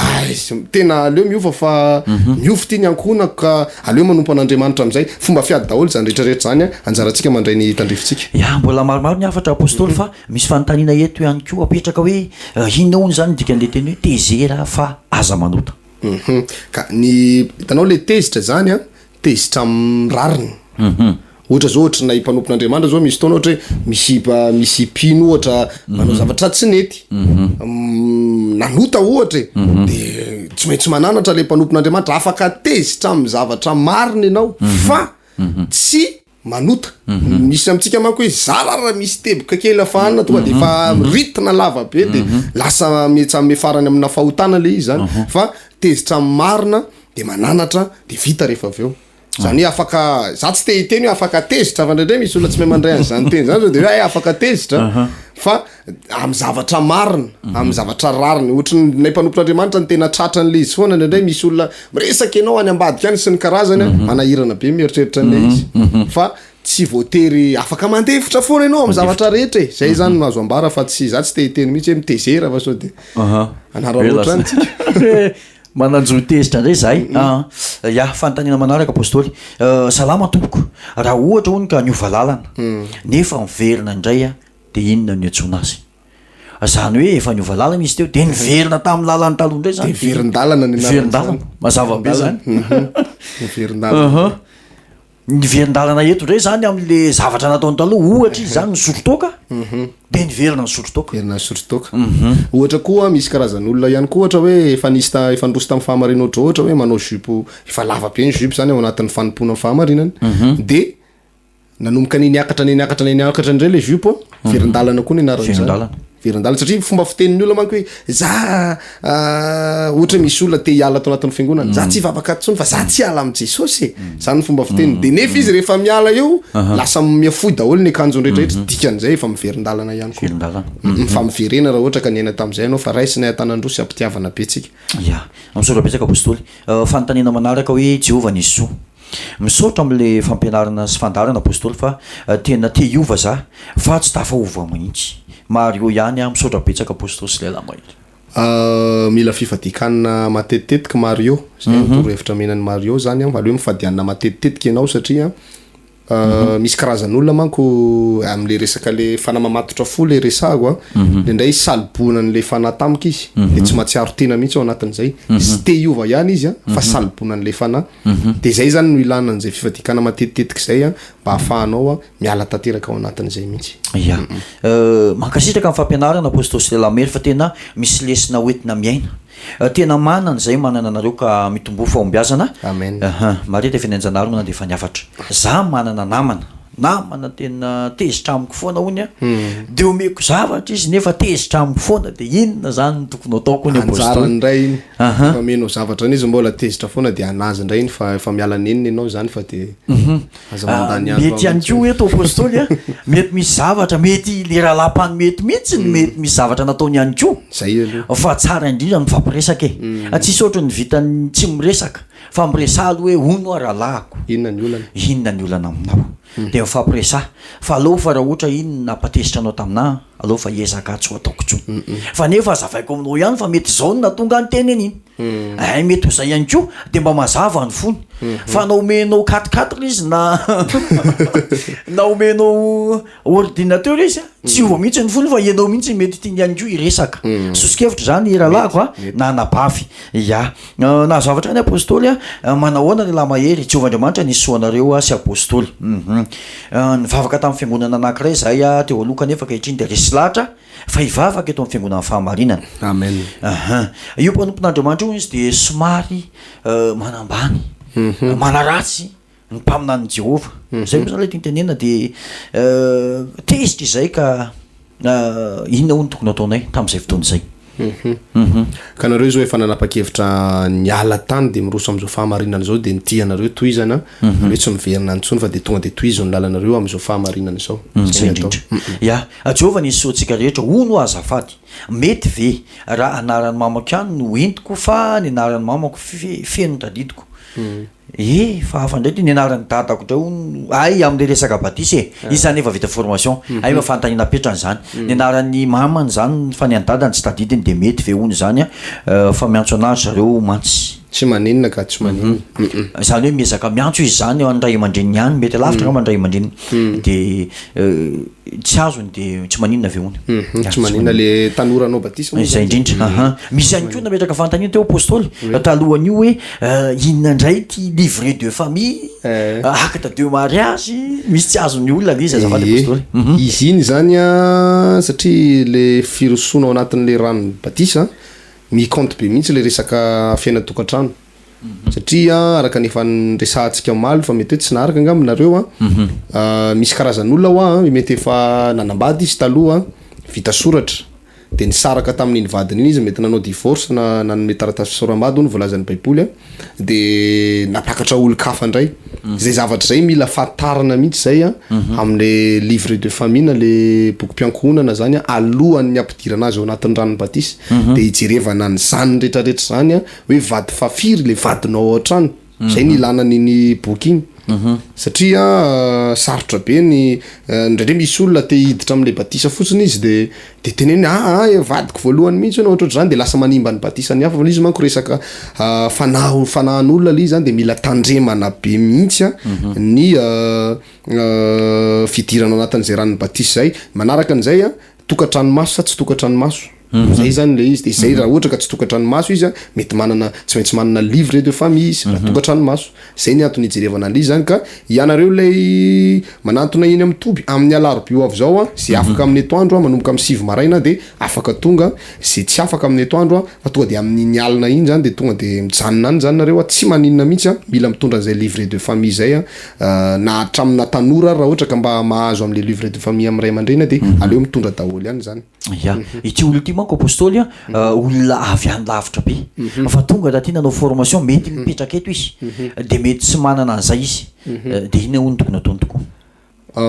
ay tena aleo miova fa miova ty ny ankohonako ka aleo manompo an'Andriamanitra amin'izay fomba fiady daholo izany rehetra rehetra izany a anjarantsika mandray ny tandrifintsika. Ya, mbola maromaro ny hafatra Apostoly fa misy fanontaniana eto ihany koa apetraka hoe inona hono izany ny dikan'ilay teny hoe tezera fa aza manota? Hum ka ny hitanao le tezitra zany an, tezitra amin'ny rariny. Ohatra zao ohatry nay mpanompon'Andriamanitra zao misy fotoana ohatra hoe misy misy mpino ohatra manao zavatra tsy nety, nanota ohatra e, de tsy maintsy mananatra le mpanompon'Andriamanitra, afaka tezitra amin'ny zavatra marina ianao fa tsy manota. Misy amintsika manko hoe zara raha misy teboka kely afahanina tonga de efa ritina lava be de lasa metsame farany amina fahotana le izy zany fa tezitra amin'ny marina de mananatra de vita rehefa avy eo. Zany hoe afaka, za tsy te hiteny hoe afaka tezitra fa indraindray misy olona tsy mahay mandray an'izany teny zany sao de hoe hay afaka tezitra fa amin'ny zavatra marina, amin'ny zavatra rariny, ohatry ny nay mpanompon'Andriamanitra no tena tratran'ilay izy foana indraindray misy olona miresaka ianao any ambadika any sy ny karazany an, manahirana be mieritreritra an'ilay izy fa tsy voatery afaka mandefitra foana ianao amin'ny zavatra rehetra e, zay zany no azo ambara fa tsy za tsy te hiteny mihitsy hoe mitezera fa sao de hanararaotra any tsika. Manan-jo hitezitra indray izahay an! Ya, fanontaniana manaraka Apostoly. Salama tompoko, raha ohatra hono ka niova lalana nefa miverina indray aho dia inona no niantsoana azy? Izany hoe efa niova lalana izy teo dia niverina tamin'ny lalany taloha indray izany. Dia niverin-dalana ny anaran'izany. Niverin-dalana, mazava be izany. Niverin-dalana. Niverin-dalana eto indray zany am'le zavatra nataony taloha, ohatra izy zany nisotro toaka, de niverina nisotro toaka. Niverina nisotro toaka. Ohatra koa misy karazan'olona ihany koa ohatra hoe efa nisy ta- efa niroso tamin'ny fahamarinana ohatra ohatra hoe manao jupe efa lava be ny jupe zany ao anatin'ny fanompoana ny fahamarinana, de Nanomboka ny niakatra ny niakatra ny niakatra indray le jupe a, verin-dalana koa ny anaran'izany. Verin-dalana. Verin-dalana satria fomba fitenin'ny olona manko hoe za ohatra hoe misy olona te hiala ato anatin'ny fiangonana, za tsy hivavaka ato intsony fa za tsy hiala amin'i Jesosy e. Zany ny fomba fiteniny. De nefa izy rehefa miala eo lasa mihafohy daholo ny akanjony rehetrarehetra, dikan'izay efa miverin-dalana ihany koa. Verin-dalana. Fa miverena raha ohatra ka niaina tamin'izay ianao fa raisinay an-tanan-droa sy am-pitiavana be tsika. Ya. Misaotra betsaka Apostoly. Fanontaniana manaraka hoe Jehovah nisy soa. Misaotra amle fampianarana sy fandaharana Apostoly fa tena te hiova za fa tsy tafaova mihitsy. Mario ihany aho misaotra betsaka Apostoly sy lehilahy mahery. Mila fifadian-kanina matetitetika Mario, zay no torohevitra omena an'i Mario zany an, aleo mifadianina matetitetika ianao satria Misy karazan'olona manko amle resaka le fanahy mamatotra fo le resahako a, indraindray salobonan'le fanahy tamiko izy de tsy mahatsiaro tena mihitsy ao anatin'izay, sy te hiova ihany izy a fa salobonan'le fanahy, de zay zany no ilana an'izay fifadian-kanina matetitetika izay a mba ahafahanao a miala tanteraka ao anatin'izay mihitsy. Ya. Mankasitraka ny fampianarana Apostoly sy Lelamery fa tena misy lesona hoentina miaina. Tena manana izay manana anareo ka mitomboa fahombiazana. Amen. Aha, Maria Tefenenjanahary moa nandefa ny hafatra. Za manana namana, namana tena tezitra amiko foana hono a, de omeko zavatra izy nefa tezitra amiko foana de inona zany no tokony ataoko hono Apostoly? Anjarany indray iny. Aha. Efa omenao zavatra iny izy mbola tezitra foana de anazy indray iny fa efa miala nenina ianao zany fa de. Aza mandany andro Mety ihany koa eto Apostoly a, mety misy zavatra, mety le rahalahy mpanome eto mihitsy no mety misy zavatra nataony ihany koa. Zay aloha. Fa tsara indrindra ny mifampiresaka e. Tsisy ohatry ny vitan'ny tsy miresaka fa miresaha aloha hoe hono hoa rahalahiko. Inona ny olana? Inona ny olana aminao? Dia mifampiresaha. Fa aleo fa raha ohatra iny no nampatezitra anao taminà, aleo fa hiezaka tsy ho ataoko intsony. Fa nefa hazavaiko aminao ihany fa mety izao no nahatonga ahy niteny an'iny. Hay mety ho zay ihany koa de mba mazava ny fony fa na omenao quatre quatre izy na na omenao ordinateur izy a tsy hiova mihitsy ny fony fa ianao mihitsy mety tiany ihany koa hiresaka sosokevitra zany rahalahiko a na anabavy ya nahazo zavatra ny apostoly a manahoana lehilahy mahery Jehovah Andriamanitra nisy soa anareo sy apostoly nivavaka tamin'ny fiangonana anankiray zahay a teo aloha kanefa ankehitriny de resy lahatra Fa hivavaka eto amin'ny fiangonan'ny fahamarinana. Amen. Aha. Io mpanompon'Andriamanitra io izy dia somary manambany, manaratsy ny mpaminanin'i Jehovah. Izay moa izany ilay tiany tenenina dia tezitra izay ka inona hono tokony hataonay tamin'izay fotoana izay. Ka nareo izao efa nanapa-kevitra niala tany dia miroso amin'izao fahamarinana izao dia ny dianareo tohizana, aleo tsy miverina any intsony fa dia tonga dia tohizo ny lalanareo amin'izao fahamarinana izao. Izay indrindra. Ya. Jehovah nisy soa antsika rehetra hono hoa azafady mety ve raha anaran'ny mamako ihany no entiko fa ny anaran'ny mamako feno tadidiko eh fa hafa indray ty ny anaran'ny dadako indray hono hay amle resaka batisa e izy zany efa vita formation hay mba fanontaniana apetrany zany ny anaran'ny mamany zany fa ny an'ny dadany tsy tadidiny de mety ve hono zany a fa miantso anazy zareo mantsy. Tsy maninona ka, tsy maninona. Izany hoe miezaka miantso izy izany eo an'ny ray aman-dreniny ihany, mety lavitra angamba ny ray aman-dreniny, de tsy azony de tsy maninona ve hono? Tsy maninona le tanora anao batisa moa Izay indrindra, aha. Misy ihany koa nametraka fanontaniana teo Apostoly, talohan'io hoe inona indray ity livret de famille, acte de mariage, misy tsy azon'ny olona le izy azafady Apostoly. Izy iny izany an, satria le firosoana ao anatin'le ranon'ny batisa, mi-compte be mihitsy le resaka fiainan-tokantrano. Satria araka ny efa niresahantsika omaly fa mety hoe tsy naharaka angamba nareo an, misy karazan'olona hoa an, mety efa nanambady izy taloha an, vita soratra, de nisaraka tamin'iny vadiny iny izy, mety nanao divorce na nanome taratasy fisaoram-bady hono voalazan'ny baiboly an, de nampakatra olon-kafa indray, zay zavatra zay mila fantarina mihitsy zay an, amle livret de famille na le bokim-piankohonana zany an, alohan'ny hampidirana azy ao anatin'ny ranon'ny batisa, de hijerevana an'izany retraretra zany an, Hoe vady fahafiry le vadinao ao an-trano, zay ny ilana an'iny boky iny, satria sarotra be ny, indraindray misy olona te hiditra am'le batisa fotsiny izy de de teneniny aa e vadiko voalohany mihitsy hono ohatrohatr'izany de lasa manimba ny batisan'ny hafa fa le izy manko resaka fanahy fanahin'olona le izy zany de mila tandremana be mihitsy an ny fidirana ao anatin'izay ranon'ny batisa zay, manaraka an'izay an tokantranomaso sa tsy tokantranomaso. Zay zany le izy de zay raha ohatra ka tsy tokantrano maso izy a, mety manana, tsy maintsy manana livret de famille izy raha tokantrano maso. Zay ny antony ijerevana an'le izy zany ka ianareo lay manantona eny amin'ny toby amin'ny alarobia ho avy zao a, ze afaka amin'ny atoandro a, manomboka amin'ny 9 maraina de afaka tonga, ze tsy afaka amin'ny atoandro a, fa tonga de amin'iny alina iny zany de tonga de mijanona any zany nareo a, tsy maninona mihitsy a, mila mitondra an'izay livret de famille zay a, na hatramina tanora ary raha ohatra ka mba mahazo am'le livret de famille amin'ny ray aman-dreny de aleo mitondra daholo ihany zany. Ya, ity olona ity manko Apostoly a, olona avy any lavitra be, fa tonga taty nanao formation, mety mipetraka eto izy, de mety tsy manana an'izay izy, de inona hono no tokony ataony tokoa?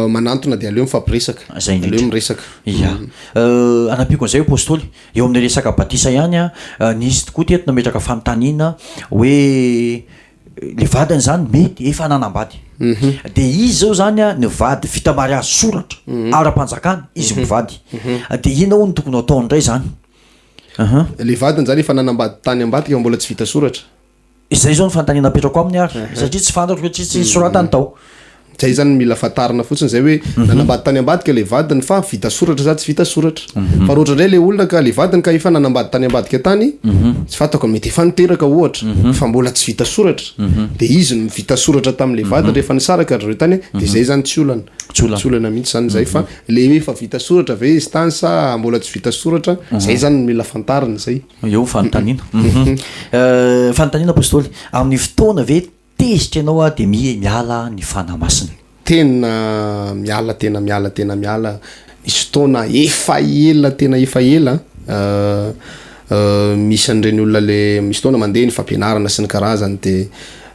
Manantona de aleo mifampiresaka, Zay aleo indrindra. miresaka. Ya, anampiako an'izay Apostoly, eo amin'ny resaka batisa ihany a, nisy tokoa teto nametraka fanontaniana hoe le vadiny zany mety efa nanambady, de izy zao zany a nivady vita mariazy soratra ara-panjakana izy mivady, de inona hono no tokony ho ataony indray zany? Aha. Le vadiny zany efa nanambady tany ambadika fa mbola tsy vita soratra. Izay zao ny fanontaniana apetrako aminy ary, satria tsy fantatro hoe tsisy soratany tao. Zay zany no mila fantarina fotsiny zay hoe nanambady tany ambadika le vadiny fa vita soratra sa tsy vita soratra. Fa raha ohatra indray le olona ka le vadiny ka efa nanambady tany ambadika tany, tsy fantako mety efa niteraka ohatra fa mbola tsy vita soratra, de izy no vita soratra tam'le vadiny rehefa nisaraka ry zareo tany, de zay zany tsy olana. Tsy olana. Tsy olana mihitsy zany zay fa le hoe efa vita soratra ve izy tany sa mbola tsy vita soratra, zay zany no mila fantarina zay. Eo fanontaniana. Fanontaniana Apostoly, amin'ny fotoana ve tezitra ianao a dia miha miala ny Fanahy Masina? Tena miala tena miala tena miala, nisy fotoana efa ela tena efa ela misy an'ireny olona le misy fotoana mandeha ny fampianarana sy ny karazany de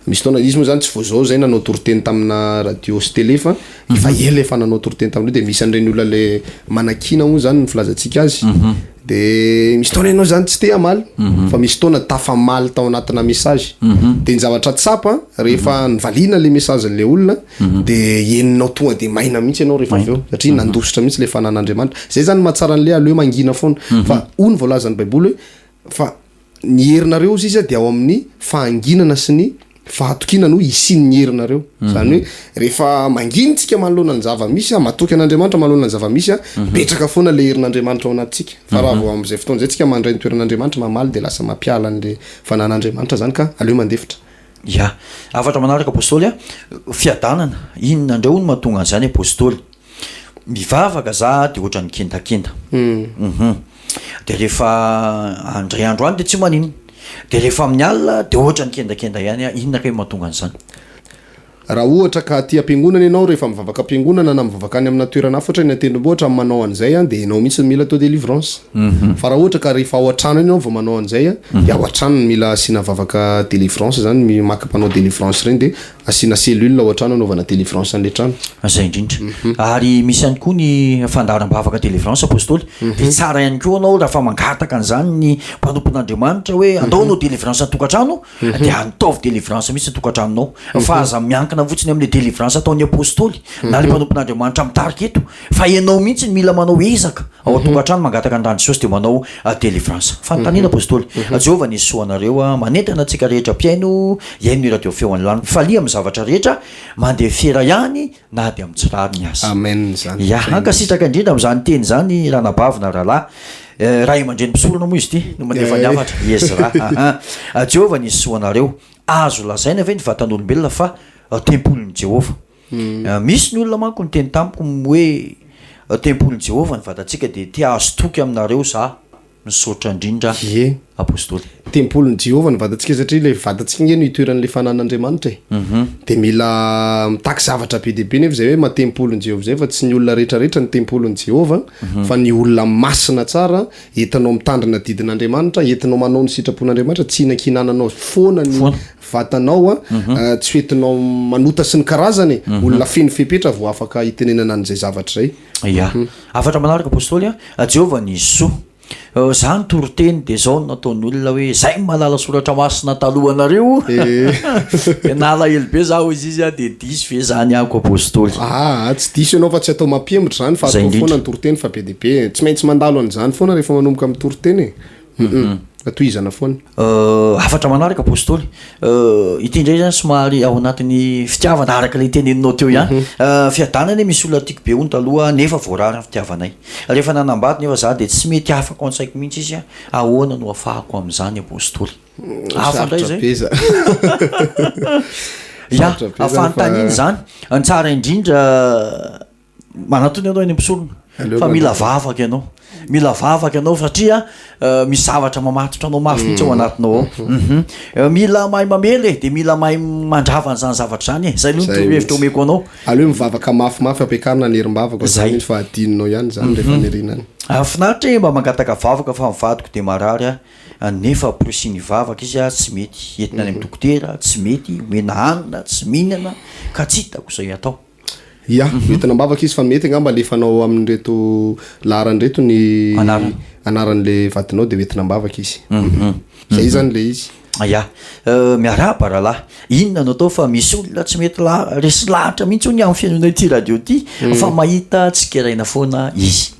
misy fotoana izy moa zany tsy vao zao zay nanao toriteny tamina radio sy télé fa efa ela efa nanao toriteny tamin'ireo de misy an'ireny olona le manakiana moa zany ny filazantsika azy De misy fotoana ianao zany tsy te hamaly fa misy fotoana tafamaly tao anatina message de ny zavatra tsapa rehefa nivaliana le message-n'le olona de henonao tonga de maina mihitsy ianao rehefa avy eo satria nandositra mihitsy le fanan'Andriamanitra. Zay zany mahatsara an'le aleo mangina foana fa hoy ny voalazan'ny baiboly hoe fa ny herinareo hozy izy dia ao amin'ny fahanginana sy ny Fahatokiana no hisian'ny herinareo. Izany hoe rehefa mangina isika manoloana ny zava-misy, matoky an'Andriamanitra manoloana ny zava-misy, mipetraka foana ilay herin'Andriamanitra ao anatintsika. Fa raha vao amin'izay fotoana izay isika mandray ny toeran'Andriamanitra, mamaly dia lasa mampiala an'ilay fanan'Andriamanitra izany ka aleo mandefitra. Ya. Hafatra manaraka Apostoly a, fiadanana, inona indray hono mahatonga an'izany Apostoly? Mivavaka za de ohatran'ny kendakenda. Hum. De rehefa andray andro any de tsy maninona. De rehefa amin'ny alina de ohatran'ny kendakenda ihany aho, inona kay mahatonga an'izany? Raha ohatra ka aty am-piangonana ianao rehefa mivavaka am-piangonana na mivavaka any amina toerana hafa ohatra any an-tendrombohitra no manao an'izay an, dia ianao mihitsy no mila atao délivrance. Fa raha ohatra ka rehefa ao an-trano iny ianao vao manao an'izay an, dia ao an-trano no mila asiana vavaka délivrance zany, maka mpanao délivrance ireny dia Asiana cellule ao an-trano anaovana délivrance an'ilay trano. Zay indrindra. Ary misy ihany koa ny fandaharam-bavaka délivrance apostoly. Dia tsara ihany koa anao raha fa mangataka an'izany ny mpanompon'Andriamanitra hoe andao hanao délivrance an-tokantrano dia ataovy délivrance mihitsy ny tokantranonao. Fa aza miankina fotsiny amin'ilay délivrance ataon'ny apostoly na ilay mpanompon'Andriamanitra mitarika eto fa ianao mihitsy no mila manao ezaka ao an-tokantrano mangataka ny ran'i Jesosy dia manao délivrance. Fanontaniana apostoly. Jehovah nisy soa anareo manentana antsika rehetra mpihaino Hihaino ny radio feo an'lany. Mifalia amin'ny zavatra rehetra, mandefera ihany na dia amin'ny tsy rariny aza. Amen zany. Ya, ankasitraka indrindra amin'izany teny izany ranabavy na rahalahy. Eh, ray aman-dreny mpisorona moa izy ity no mandefa ny hafatra. Ezra. Aha. Jehovah nisy soa anareo. Azo lazaina ve ny vatan'olombelona fa tempolin'i Jehovah? Misy ny olona manko niteny tamiko hoe tempolin'i Jehovah ny vatantsika dia te hahazo toky aminareo za. Misaotra indrindra Ie. Apostoly. Tempolin'i Jehovah ny vatantsika satria ilay vatantsika ange no itoeran'ilay fanan'Andriamanitra e. Dia mila mitaky zavatra be dia be nefa izay hoe maha tempolin'i Jehovah izay fa tsy ny olona rehetrarehetra ny tempolin'i Jehovah fa ny olona masina tsara entinao mitandrina didin'Andriamanitra, entinao manao ny sitrapon'Andriamanitra, tsy hihinankinananao foana ny vatanao a, tsy ho entinao manota sy ny karazany e. Olona feno fepetra vao afaka hitenenana an'izay zavatra izay. Ya. Hafatra manaraka Apostoly a, Jehovah ny soa. Za nitory teny de zao no nataon'ny olona hoe zay mahalala soratra masina talohanareo. De nalahelo be za hoy izy a, de diso ve zany ako Apostoly? Aa, tsy diso ianao fa tsy atao mampihemotra zany fa Zay atao foana indrindra. ny toriteny fa be dia be. Tsy maintsy mandalo an'izany foana rehefa manomboka mitory teny e. Fa tohizana foana. Hafatra manaraka Apostoly. Ity indray zany somary ao anatin'ny fitiavana araka ilay teneninao teo ihany. Fiadanana anie misy olona tiako be hono taloha nefa voarara ny fitiavanay. Rehefa nanambady nefa za dia tsy mety afaka ao an-tsaiko mihitsy izy, ahoana no afahako amin'izany Apostoly? Hafa indray Sarotra zay. be zany. Ya, Sarotra be zany fa. fanontaniana izany. Ny tsara indrindra Manatona ianao eny am-pisorona Aleo fa mila manatona. vavaka ianao, mila vavaka ianao satria misy zavatra mamatotra anao mafy mihitsy ao anatinao ao, hum mila mahay mamela e, de mila mahay mandrava an'izany zavatra izany e, zay aloha ny Zay torohevitra mihitsy. omeko anao. Aleo mivavaka mafimafy ampiakarina ny herim-bavaka zany Zay. mihitsy fa adinonao ihany zany rehefa any aoriana any. Ah, Finaritra e mba mangataka vavaka fa ny vadiko de marary ah, nefa amporisihiny hivavaka izy ah, tsy mety, entina any amin'ny dokotera tsy mety, omena hanina tsy mihinana ka tsy hitako izay atao. Ya, hoentina am-bavaka izy fa mety angamba alefanao amin'ireto laharana ireto ny Anarana. anaran'le vadinao de hoentina am-bavaka izy. Zay izany le izy. Ya, miarahaba rahalahy, inona no atao fa misy olona tsy mety la- resy lahatra mihitsy hono amin'ny fihainoana ity radio ity fa mahita tsikeraina foana izy.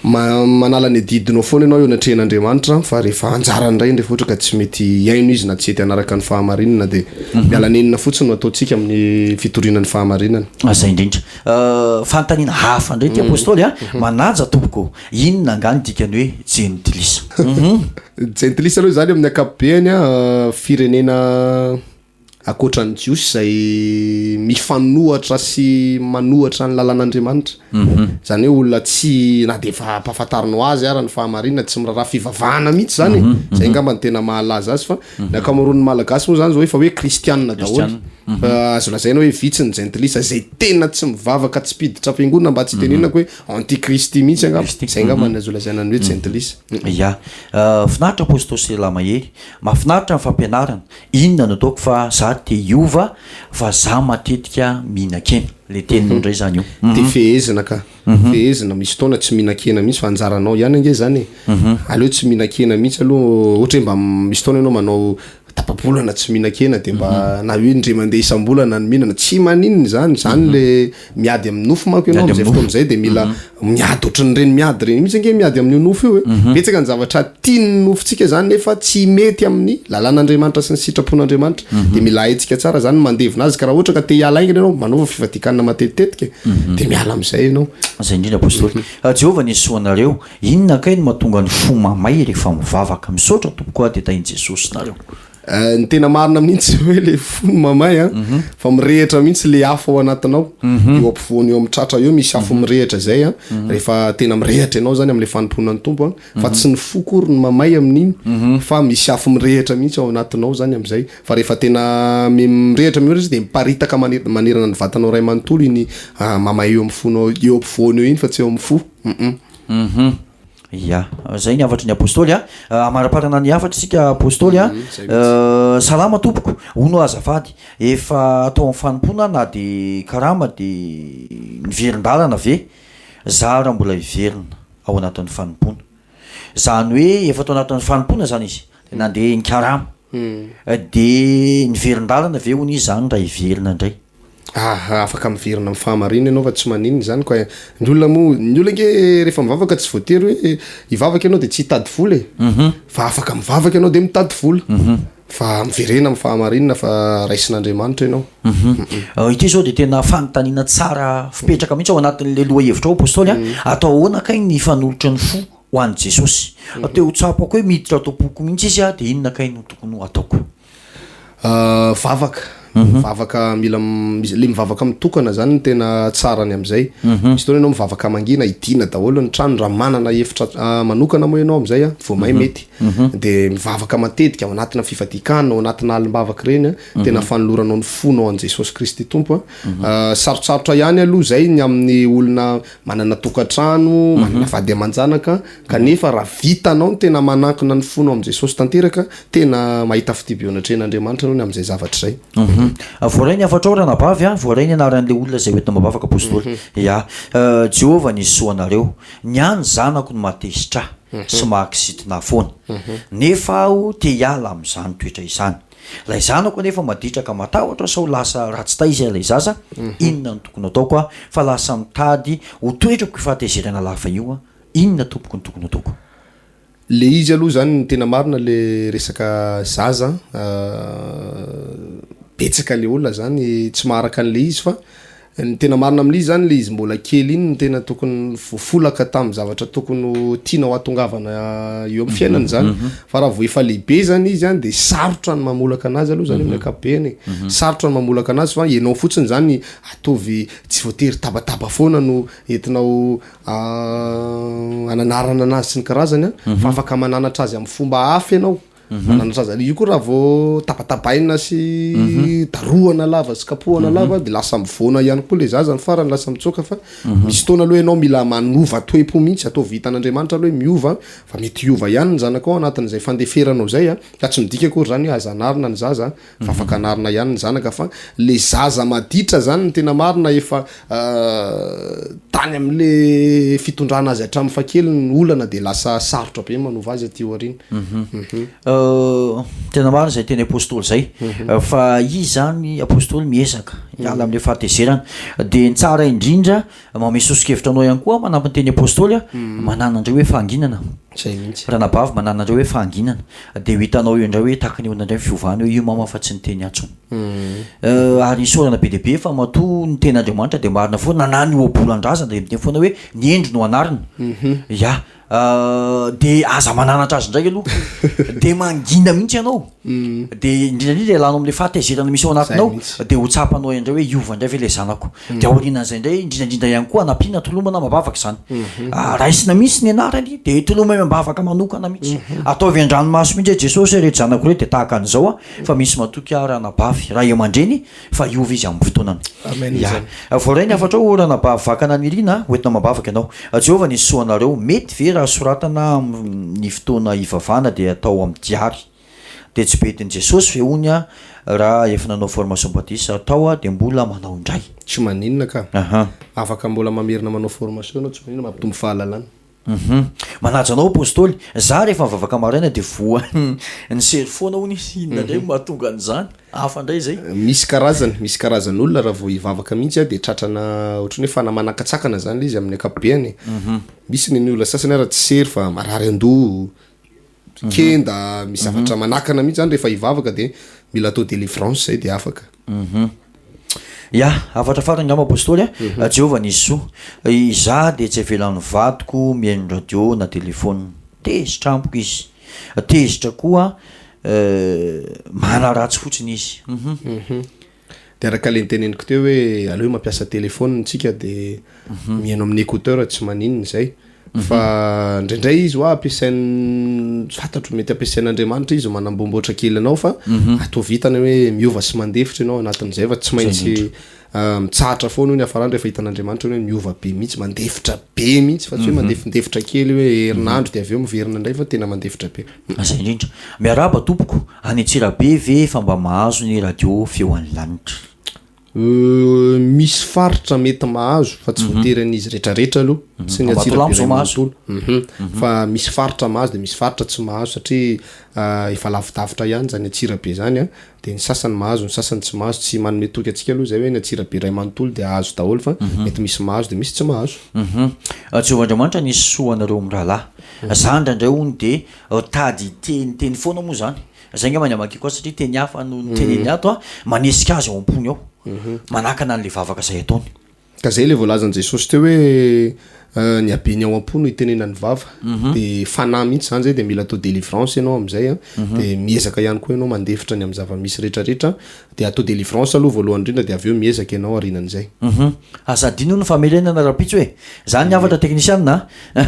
Ma- manala ny adidinao foana ianao eo anatrehan'Andriamanitra fa rehefa anjarany indray rehefa ohatra ka tsy mety hihaino izy na tsy hety hanaraka ny fahamarinana dia miala nenina fotsiny no ataontsika amin'ny fitoriana ny fahamarinana. Zay indrindra. Fanontaniana hafa indray ity Apostoly a, manaja tompoko ô, inona angaha ny dikan'ny hoe jentilisa? Jentilisa aloha izany amin'ny ankapobeny a, firenena Ankoatra ny Jiosy izay mifanohatra sy manohatra ny lalàn'Andriamanitra. Izany hoe olona tsy, na dia efa ampahafantarinao azy ara ny fahamarinana, tsy miraharaha fivavahana mihitsy izany e. Izay angamba no tena mahalaza azy fa ny ankamaroan'ny Malagasy moa izany izao efa hoe kristianina daholo. Fa azo lazaina hoe vitsy ny jentilisa izay tena tsy mivavaka, tsy mpiditra am-piangonana mba tsy hitenenako hoe antikristy mihitsy angamba. Izay angamba no azo lazaina ny hoe jentilisa. Ya. Finaritra Apostoly Mahery. Mahafinaritra ny fampianarana. Inona no ataoko fa za te hiova fa za matetika mihinan-kena, le teninao ndray zany io. De fehezina ka, fehezina, misy fotoana tsy mihinan-kena mihitsy fa anjaranao ihany ange zany e, aleo tsy mihinan-kena mihitsy aloha, ohatra hoe mba misy fotoana ianao manao tapa-bolana tsy mihinan-kena de mba na hoe indray mandeha isam-bolana no mihinana, tsy maninona izany, zany le Miady amin'ny nofo manko ianao amin'izay fotoana izay dia mila miady ohatran'ireny miady ireny mihitsy ange miady amin'io nofo io e. Betsaka ny zavatra tian'ny nofontsika izany nefa tsy mety amin'ny lalàn'Andriamanitra sy ny sitrapon'Andriamanitra. Dia mila haintsika tsara izany ny mandevina azy ka raha ohatra ka te hiala haingana ianao, manaova fifadian-kanina matetitetika dia miala amin'izay ianao. Izay indrindra Apostoly. Jehovah ny soa anareo. Inona kay no mahatonga ny fo mamay rehefa mivavaka? Misaotra tompoko a dia tahin'i Jesosy nareo. Ny tena marina amin'iny tsy hoe le fo no mamay an, fa mirehitra mihitsy le afo ao anatinao, eo ampovoany eo amin'ny tratra eo misy afo mirehitra zay an, rehefa tena mirehitra ianao zany am'le fanompoana ny Tompo an, fa tsy ny fo akory no mamay amin'iny fa misy afo mirehitra mihitsy ao anatinao zany am'zay, fa rehefa tena mi- mirehitra mihitsy izy de miparitaka mane- manerana ny vatanao iray manontolo iny mamay eo amin'ny fonao eo ampovoany eo iny fa tsy eo amin'ny fo, hum. Ya, zay ny hafatry ny Apostoly a. Hamaraparana ny hafatra isika Apostoly a. Salama tompoko, hono azafady, efa atao amin'ny fanompoana na de karama de miverin-dalana ve? Za raha mbola hiverina ao anatin'ny fanompoana. Zany hoe efa tao anatin'ny fanompoana zany izy, de nandeha nikarama, de niverin-dalana ve hono izy zany raha hiverina indray? Ah, afaka miverina amin'ny fahamarinana ianao fa tsy maninona izany ka. Ny olona moa, ny olona ange rehefa mivavaka tsy voatery hoe hivavaka ianao dia tsy hitady vola e. Fa afaka mivavaka ianao dia mitady vola. Fa miverena amin'ny fahamarinana fa raisin'Andriamanitra ianao. Ity izao dia tena fanontaniana tsara fipetraka mihitsy ao anatin'ilay lohahevitra ao Apostoly a. Atao ahoana kay ny hifanolotra ny fo ho an'i Jesosy? Te ho tsapako hoe miditra ato am-poko mihitsy izy a, dia inona kay no tokony ho ataoko? Vavaka, mivavaka mila le mivavaka mitokana zany no tena tsarany amizay, misy fotoana ianao mivavaka mangina hidiana daholo ny trano raha manana efitra manokana moa ianao amizay a vao may mety, de mivavaka matetika ao anatina fifadian-kanina ao anatina alim-bavaka ireny a, tena fanoloranao ny fonao an'i Jesosy Kristy Tompo a, sarotsarotra ihany aloha zay ny amin'ny olona manana tokantrano, manana vady aman-janaka Kanefa raha vitanao ny tena manankina ny fonao amin'i Jesosy tanteraka, tena mahita fitia be eo anatrehan'Andriamanitra ianao ny amin'izay zavatra izay. Hum. Voaray ny hafatrao ranabavy a, voaray ny anaran'ilay olona izay hoentina mivavaka apostoly. Ya. Jehovah nisy soa anareo. Ny ahy ny zanako no mahatezitra ahy sy mahakizitina ahy foana. Nefa aho te hiala amin'izany toetra izany. Ilay zanako anefa maditra ka matahotra sao lasa ratsy taiza ilay zaza, inona no tokony hataoko aho fa lasa mitady ho toetrako io fahatezerana lava io a. Inona tompoko no tokony ataoko? Le izy aloha zany ny tena marina le resaka zaza betsaka le olona zany tsy maharaka an'le izy fa ny tena marina amle izy zany le izy mbola kely iny no tena tokony voafolaka tam zavatra tokony ho tianao hahatongavana eo am fiainany zany fa raha vao efa lehibe zany izy an de sarotra ny mamolaka anazy aloha zany amin'ny ankapobeny e, sarotra ny mamolaka anazy fa enao fotsiny zany ataovy tsy voatery tabataba foana no entinao Ananarana anazy sy ny karazany an, fa afaka mananatra azy amin'ny fomba hafa ianao, mananatra azy, io koa raha vao tabatabaina sy darohana lava sy kapohana lava de lasa mivoana ihany koa le zaza ny farany lasa mitsoaka fa misy fotoana aloha ianao mila manova toe-po mihitsy, ataovy hitan'Andriamanitra aloha hoe miova fa mety hiova ihany ny zanakao anatin'izay fandeferanao zay an, ka tsy midika akory zany hoe aza anarina ny zaza fa afaka anarina ihany ny zanaka fa le zaza maditra zany ny tena marina efa tany amle fitondrana azy hatramin'ny fahakeliny ny olana de lasa sarotra be ny manova azy aty aoriana. Tena marina izay teny apostoly izay fa izy zany apostoly miezaka hiala amle fahatezerana de ny tsara indrindra manome soso-kevitra anao ihany koa manampy ny teny apostoly a manana indray hoe fahanginana Zay mihitsy. Ranabavy manana indray hoe fahanginana dia ho hitanao eo indray hoe tahaka ny ahoana indray ny fiovana hoe io mama fa tsy niteny atsony. Ary isaorana be dia be fa matoa ny tenin'Andriamanitra dia marina foana na ny ohabolan-drazana dia miteny foana hoe ny hendry no anarina. Ya. Dia aza mananatra azy indray aloha. Dia mangina mihitsy ianao. Dia indrindra indrindra ialana amin'ilay fahatezerana misy ao anatinao dia ho tsapanao indray hoe hiova indray ve ilay zanako. Dia aorianan'izay indray indrindra indrindra ihany koa anampiana tolomana amam-bavaka izany. Raisina mihitsy ny anarany dia tolomana am-bavaka manokana mihitsy. Ataovy an-dranomaso mihitsy hoe Jesosy ireto zanako ireto dia tahaka an'izao aho fa misy matoky ahy ranabavy, ray aman-dreny fa hiova izy amin'ny fotoanany. Amen Ya. izany. Voaray ny hafatrao ranabavy Vakana Nirina, ho entina amam-bavaka ianao. Jehovah nisy soa anareo. Mety ve raha soratana amin'ny fotoana hivavahana dia atao amin'ny diary? Dia tsy bedin'i Jesosy ve hono aho raha efa nanao formation batisa tao aho dia mbola manao indray? Tsy maninona ka. Aha. Afaka mbola mamerina manao formation ianao tsy maninona mampitombo fahalalana. Hum. Manaja anao Apostoly. Za rehefa mivavaka maraina dia voan'ny sery foana hono izy, inona indray no mahatonga an'izany? Hafa indray izay. Misy karazany, misy karazan'olona raha vao hivavaka mihitsy dia tratrana ohatran'ny hoe fanamanakatsakana zany le izy amin'ny ankapobeny e. Misy ny olona sasany ara tsy sery fa marary an-doha, kenda, misy zavatra manakana mihitsy zany rehefa hivavaka dia mila atao délivrance zay dia afaka. Ya, hafatra farany angamba Apostoly a, Jehovah nisy soa. Izaho dia tsy avelan'ny vadiko mihaino radio na telephone. Tezitra amiko izy. Tezitra koa manaratsy fotsiny izy. Hum. Dia araka ilay noteneniko teo hoe aleo mampiasa telephone tsika dia mihaino amin'ny écouteur tsy maninona izay. Fa indraindray izy hoa ampiasain' tsy fantatro mety ampiasain'Andriamanitra izy manambomboatra kely anao fa ataovy hitany hoe miova sy mandefitra ianao anatin'izay fa tsy maintsy mitsahatra foana io ny hafarany rehefa hitan'Andriamanitra hoe miova be mihitsy mandefitra be mihitsy fa tsy hoe mandefindefitra kely hoe herinandro dia avy eo miverina indray fa tena mandefitra be. Zay indrindra. Miarahaba tompoko, any Antsirabe ve efa mba mahazo ny radio feo any lanitra? Misy faritra mety mahazo fa tsy voatery an'izy retraretra aloha, tsy ny Ambatolampy Antsirabe zao iray mahazo. manontolo, fa misy faritra mahazo de misy faritra tsy mahazo satria efa lavidavitra ihany zany Antsirabe zany an, de ny sasany mahazo ny sasany tsy mahazo, tsy manome toky antsika aloha zay hoe ny Antsirabe iray manontolo de hahazo daholo fa mety misy mahazo de misy tsy mahazo. Jehovah Andriamanitra nisy soa anareo mirahalahy. Za indraindray hono de tady hiteniteny foana moa zany. Zay angamba ny amakiako azy satria teny hafa no noteneniny ato a, manesika azy ao am-pony ao, manakana an'le vavaka zay ataony. Ka zay le voalazan'i Jesosy teo hoe ny habeny ao am-po no itenenan'ny vava, de fanahy mihitsy zany zay de mila atao délivrance ianao am'zay an, de miezaka ihany koa ianao mandefitra ny am'zava-misy retraretra, de atao délivrance aloha voalohany indrindra de avy eo miezaka ianao aorianan'izay. Aza adino ny famerenana rahampitso e! Zany ny hafatra teknisianina a!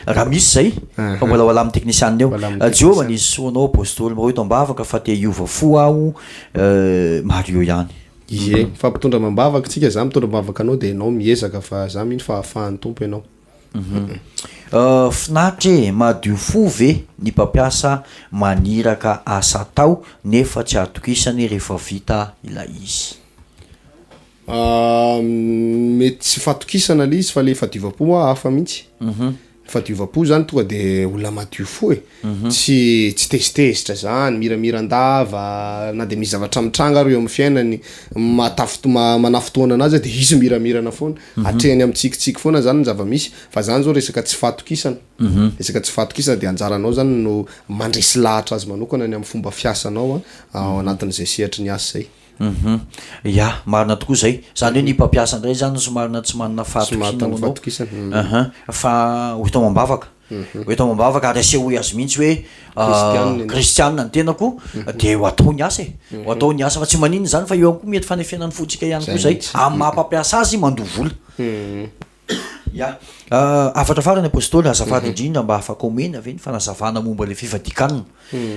Raha misy zay, fa mbola ho alamin'ny teknisianina eo. Jehovah nisy soa anao Apostoly, mba ho eto am-bavaka fa te hiova fo aho Mario ihany. Ie, mifampitondra amam-bavaka tsika, za mitondra am-bavaka anao de ianao miezaka fa za mino fa ahafahan'ny Tompo ianao. Finaritra e! Madio fo ve ny mpampiasa maniraka asa atao nefa tsy atokisany rehefa vita ilay izy? Mety tsy fatokisana le izy fa le fadiovam-po hoa hafa mihitsy. Fahadiovam-po zany tonga de olona madio fo e, tsy tsy tezitezitra zany, miramiran-dava, na de misy zavatra mitranga ary eo amin'ny fiainany mahatafito- manafintohina anazy de izy miramirana foana, atrehiny amin'ny tsikitsiky foana zany ny zava-misy, fa zany zao resaka tsy fahatokisana, resaka tsy fahatokisana de anjaranao zany no mandresy lahatra azy manokana ny amin'ny fomba fiasanao an ao anatin'izay sehatry ny asa izay. Hum ya, marina tokoa zay. Zany hoe ny mpampiasa indray zany somary tsy manana fahatokiana ho anao. Hum fa ho eto amam-bavaka. Ho eto amam-bavaka ary asehoy azy mihitsy hoe kristianina ny tenako de ho atao ny asa e. Ho atao ny asa fa tsy maninona izany fa eo ihany koa mety fanefena ny fontsika ihany koa zay. Amin'ny maha mpampiasa azy mandoa vola. Ya. Hafatra farany Apostoly, azafady indrindra mba afaka omena ve ny fanazavana momba ilay fifadian-kanina?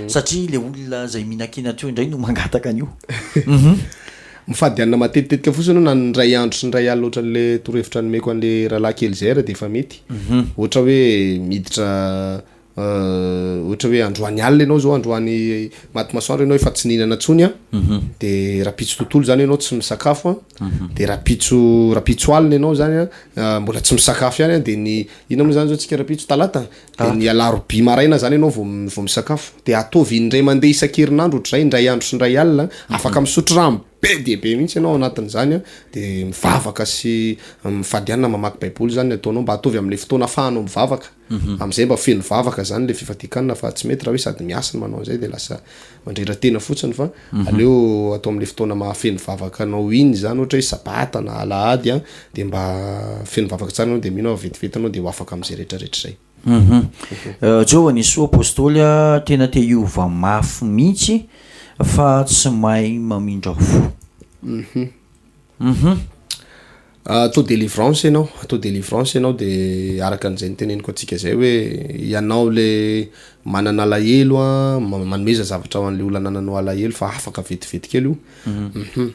Satria ilay olona izay mihinan-kena teo indray no mangataka an'io. Mifady hanina matetitetika fotsiny aloha na ny indray andro sy indray alina ohatran'ilay torohevitra nomeko an'ilay rahalahy kely izay ary dia efa mety. Ohatra hoe miditra Ohatra hoe androany alina ianao zao, androany maty masoandro ianao efa tsy nihinana intsony an, de rahampitso tontolo zany ianao tsy misakafo an, de rahampitso rahampitso alina ianao zany an mbola tsy misakafo ihany an, de ny inona moa zany zao tsika rahampitso talata? De ny alarobia maraina zany ianao vao vao misakafo, de ataovy indray mandeha isan-kerinandro ohatr'izay, indray andro sy indray alina, afaka misotro rano be dia be mihitsy ianao ao anatin'izany an, de mivavaka sy mifady hanina mamaky baiboly zany ny ataonao, mba ataovy amin'le fotoana ahafahanao mivavaka. Amzay mba feno vavaka zany le fifadian-kanina fa tsy mety raha hoe sady miasa no manao an'izay de lasa mandrera-tena fotsiny fa aleo atao amle fotoana mahafeno vavaka anao iny zany ohatra hoe sabata na alahady an de mba feno vavaka tsara anao de mino aho vetivety anao de ho afaka amzay retraretra zay. Jehovah Nisoa Apostoly a, tena te hiova mafy mihitsy fa tsy mahay mamindra fo. Hum. Atao délivrance ianao, atao délivrance ianao de araka an'izay noteneniko antsika zay hoe ianao le manana alahelo an, manomeza zavatra ho an'le olona anananao alahelo fa afaka vetivety kely io. Hum.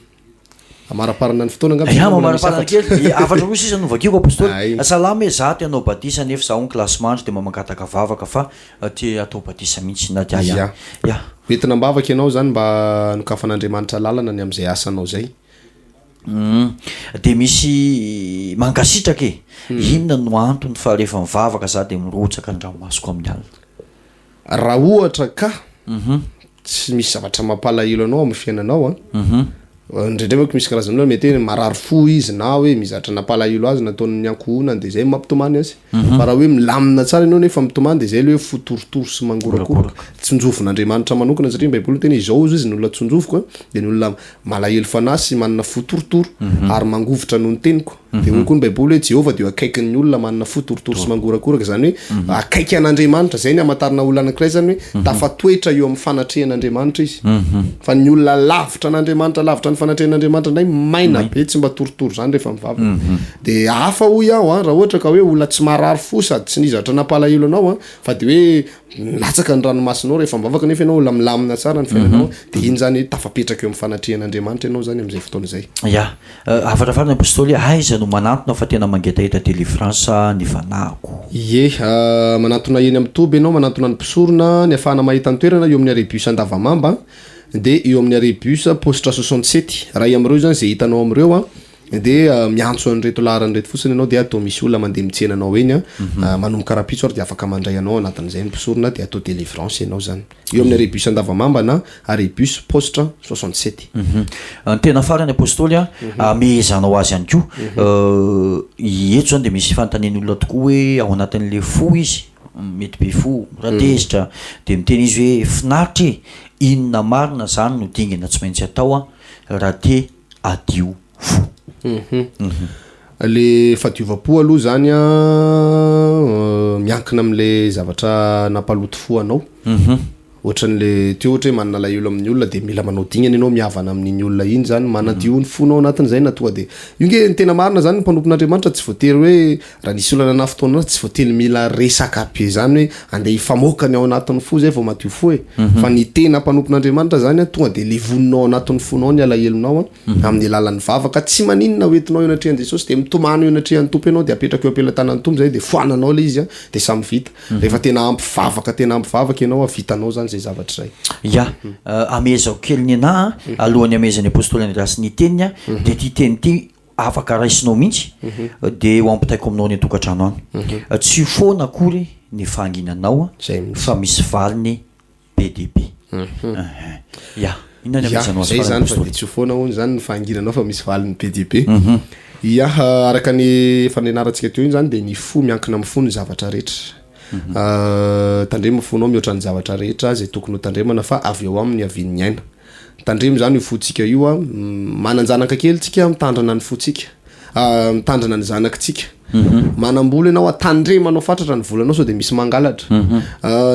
Amaraparana ny fotoana angamba Ya, isika mbola misy mamaraparana hafatra. kely. Hafatra roa sisa no vakiko Apostoly. Ay. Salama e, za te hanao batisa nefa za hono kilasimandry de mba mangataka vavaka fa te hatao batisa mihitsy na dia Ya. Ya. Hoentina am-bavaka ianao zany mba hanokafan'Andriamanitra lalana ny amin'izay asanao zay. Humm de misy mankasitraka e! Inona no antony fa rehefa mivavaka za de mirotsaka ny ranomasoko amin'ny alina? Raha ohatra ka tsy misy zavatra mampalahelo anao amin'ny fiainanao an, indraindray manko misy karazan'olona mety hoe marary fo izy na hoe misy zavatra nampalahelo azy nataon'ny ankohonany de zay no mampitomany azy, fa raha hoe milamina tsara ianao nefa mitomany de zay le hoe fo torotoro sy mangorakoraka, tsinjovin'Andriamanitra manokana satria ny baiboly miteny hoe izao hozy izy ny olona tsinjoviko an, de ny olona Malahelo fanahy sy manana fo torotoro ary mangovitra noho ny teniko. Dia hoy koa ny Baiboly hoe Jehovah dia eo akaikin'ny olona manana fo torotoro sy mangorakoraka, izany hoe akaiky an'Andriamanitra. Izay ny hamantarana olona anankiray izany hoe tafatoetra eo amin'ny fanatrehan'Andriamanitra izy. Fa ny olona lavitra an'Andriamanitra, lavitra ny fanatrehan'Andriamanitra indray maina be, tsy mba torotoro izany rehefa mivavaka. Dia hafa hoy aho an, raha ohatra ka hoe olona tsy marary fo sady tsy nisy zavatra nampalahelo anao an, fa dia hoe Milatsaka ny ranomasonao rehefa mivavaka nefa ianao olona milamina tsara ny fiainanao dia iny zany tafapetraka eo amin'ny fanatrehan'Andriamanitra ianao zany amin'izay fotoana izay. Ya, hafatra farany Apostoly, aiza no manantona fa tena mangetaheta delivrance ny fanahiko. Ie, manantona eny amin'ny toby ianao, manantona ny mpisorona, ny afahana mahita ny toerana eo amin'ny arrêt bus Andavamamba, dia eo amin'ny arrêt bus poste 67, iray amin'ireo izany izay hitanao amin'ireo an, Dia miantso an'ireto laharana ireto fotsiny ianao dia atao misy olona mandeha mitsena anao eny an, manomboka rahampitso ary dia afaka mandray anao anatin'izay ny mpisorona dia atao délivrance ianao izany. Eo amin'ny arrêt bus Andavamamba na arrêt bus poste 67. Ny tena farany Apostoly a, amehezanao azy ihany koa, eto izany dia misy fanontanian'ny olona tokoa hoe ao anatin'ilay fo izy, mety be fo, mora tezitra, dia miteny izy hoe finaritra e, inona marina izany no dingana tsy maintsy atao an, raha te hadio fo. Le fahadiovam-po aloha zany an, miankina am'le zavatra nampaloto fo anao. Ohatran'le teo ohatra hoe manana alahelo amin'ny olona de mila manao dingana ianao mihavana amin'iny olona iny zany, manadio ny fonao anatin'izay na tonga de, io nge ny tena marina zany ny mpanompon'Andriamanitra tsy voatery hoe raha nisy olona nanafintohina anazy tsy voatery mila resaka be zany hoe andeha hifamoaka ny ao anatin'ny fo zay vao madio fo e, fa ny tena mpanompon'Andriamanitra zany an tonga de levoninao ao anatin'ny fonao ny alahelonao an amin'ny alalan'ny vavaka, tsy maninona hoentinao eo anatrehan'i Jesosy de mitomany eo anatrehan'ny Tompo ianao de apetraka eo am-pelatanan'ny Tompo zay de foananao le izy an de samy vita, rehefa tena ampy vavaka tena ampy vavaka ianao an vitanao zany zay zavatra zay. Ya, amehezako kely ny anah an, alohan'ny hamehezan'ny Apostoly Andreasy ny teniny an, de ity teny ity. afaka raisinao mihitsy dia ho ampitaiko aminao any an-tokantrano any. Tsy ho foana akory ny fahanginanao fa misy valiny be dia be. Ya, inona ny Ya, amizanao azy zay farany zany fa Apostoly? dia tsy ho foana hono zany ny fahanginanao fa misy valiny be dia be. Ya, araka ny efa nianarantsika teo iny zany dia ny fo miankina amin'ny fo ny zavatra rehetra. Tandremo ny fonao mihoatra ny zavatra rehetra izay tokony ho tandremana fa avy ao aminy niavian'ny aina. Tandremo izany io fontsika io an, manan-janaka kely tsika mitandrina ny fontsika, mitandrina ny zanakitsika. Manam-bola ianao an, tandremanao fatratra ny volanao sao dia misy mangalatra.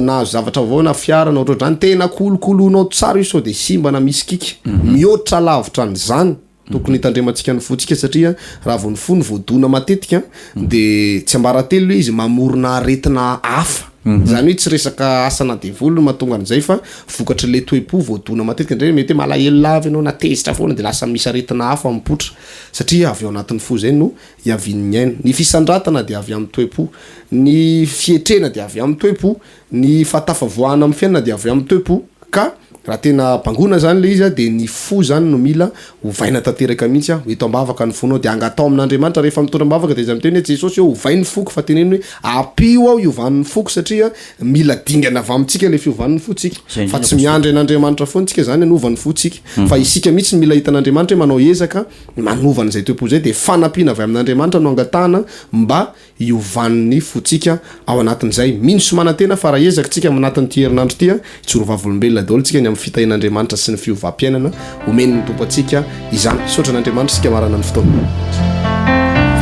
Nahazo zavatra vaovao na fiara na ohatrohatr'izany, tena kolokoloinao tsara io sao dia simba na misy kiaka. Mihoatra lavitra an'izany. Tokony hitandremantsika ny fontsika satria raha vao ny fo no voadona matetika dia tsiambaratelo ilay izy mamorona aretina hafa. Izany hoe tsy resaka asana devoly no mahatonga an'izay fa vokatr'ilay toe-po voadona matetika. Indraindray mety hoe malahelo lava ianao na tezitra foana dia lasa misy aretina hafa mipoitra satria avy ao anatin'ny fo izay no hiavian'ny aina. Ny fisandratana dia avy amin'ny toe-po, ny fietrena dia avy amin'ny toe-po. Ny fahatafavoahana amin'ny fiainana dia avy amin'ny toe-po ka raha tena bangoina zany le izy dia ny fo zany no mila ovaina tanteraka mihitsy a, eto am-bavaka ny fonao dia angatao amin'Andriamanitra rehefa mitondra am-bavaka dia iza miteny hoe Jesosy ô ovay ny foko fa teneno hoe ampio aho hiovan'ny foko satria mila dingana avy amintsika le fiovan'ny fontsika Zay fa indrindra tsy pasteur. miandry an'Andriamanitra foana tsika zany hanova ny fontsika fa isika mihitsy no mila hitan'Andriamanitra hoe manao ezaka manova an'izay toe-po zay dia fanampiana avy amin'Andriamanitra no angatahana mba hiovan'ny fontsika ao anatin'izay. Mino sy manantena fa raha hiezaka tsika anatin'ity herinandro ity, hijoro vavolombelona daholo tsika ny amin'ny fitahian'Andriamanitra sy ny fiovam-piainana omen'ny Tompo antsika izany. Misaotra an'Andriamanitra isika marana ny fotoana.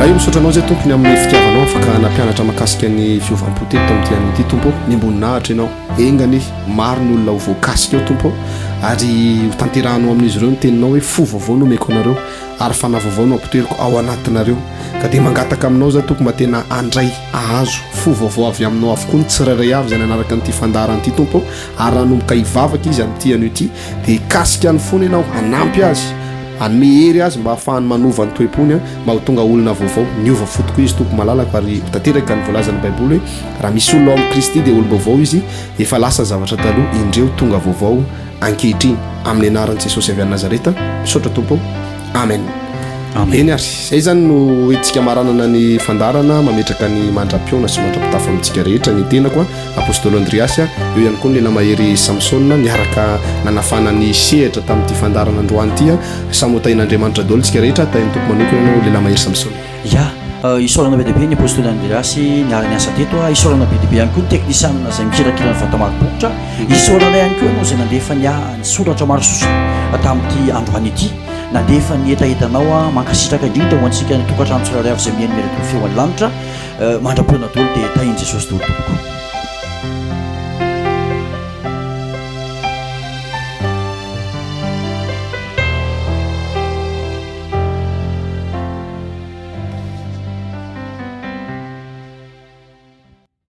Ray o, misaotra Anao izay Tompo ny amin'ny fitiavanao afaka nampianatra mahakasika ny fiovam-po teto tamin'ity anio ity Tompo o. Miam-boninahitra Ianao. Enga anie maro ny olona ho voakasika eo Tompo o, ary ho tanterahanao amin'izy ireo ny teninao hoe fo vaovao no omeko anareo. ary fanahy vaovao no ampitoeriko ao anatinareo, ka dia mangataka aminao za Tompo mba tena handray, hahazo, fo vaovao avy aminao avokoa ny tsirairay avy izay nanaraka an'ity fandaharana ity Tompo ô, ary raha hanomboka hivavaka izy amin'ity anio ity dia hikasika ny fony Ianao, hanampy azy, hanome hery azy mba hahafahany manova ny toe-pony mba ho tonga olona vaovao, niova fo tokoa izy Tompo malalako ary ho tanteraka ny voalazan'ny Baiboly hoe raha misy olona ao amin'i Kristy dia olom-baovao izy, efa lasa ny zavatra taloha, indreo tonga vaovao. ankehitriny amin'ny anaran'i Jesosy avy any Nazareta misaotra Tompo amen Amen. Eny ary zay zany no entintsika maranana ny fandaharana mametraka ny mandra-pihaona sy mandra-pitafa amintsika rehetra ny tenako a Apostoly Andriasy a eo ihany koa ny lehilahy mahery Samsona niaraka nanafana ny sehatra tamin'ity fandaharana androany ity a samy ho tahin'Andriamanitra daholo tsika rehetra tahin'ny Tompo manokana ianao lehilahy mahery Samsona. Ya, isaorana be dia be ny Apostoly Andreasy niara-niasa teto, isaorana be dia be ihany koa ny teknisianina izay mikirakira ny vata mari-bokotra, isaorana ihany koa ianao izay nandefa ny ny soratra maro sosona tamin'ity androany ity, nandefa ny hetahetanao, mankasitraka indrindra ho antsika ny tokantrano tsirairay avy izay mihaino miaraka amin'ny feon'ny lanitra, mandra-potoana daholo dia tahin'i Jesosy daholo tompoko.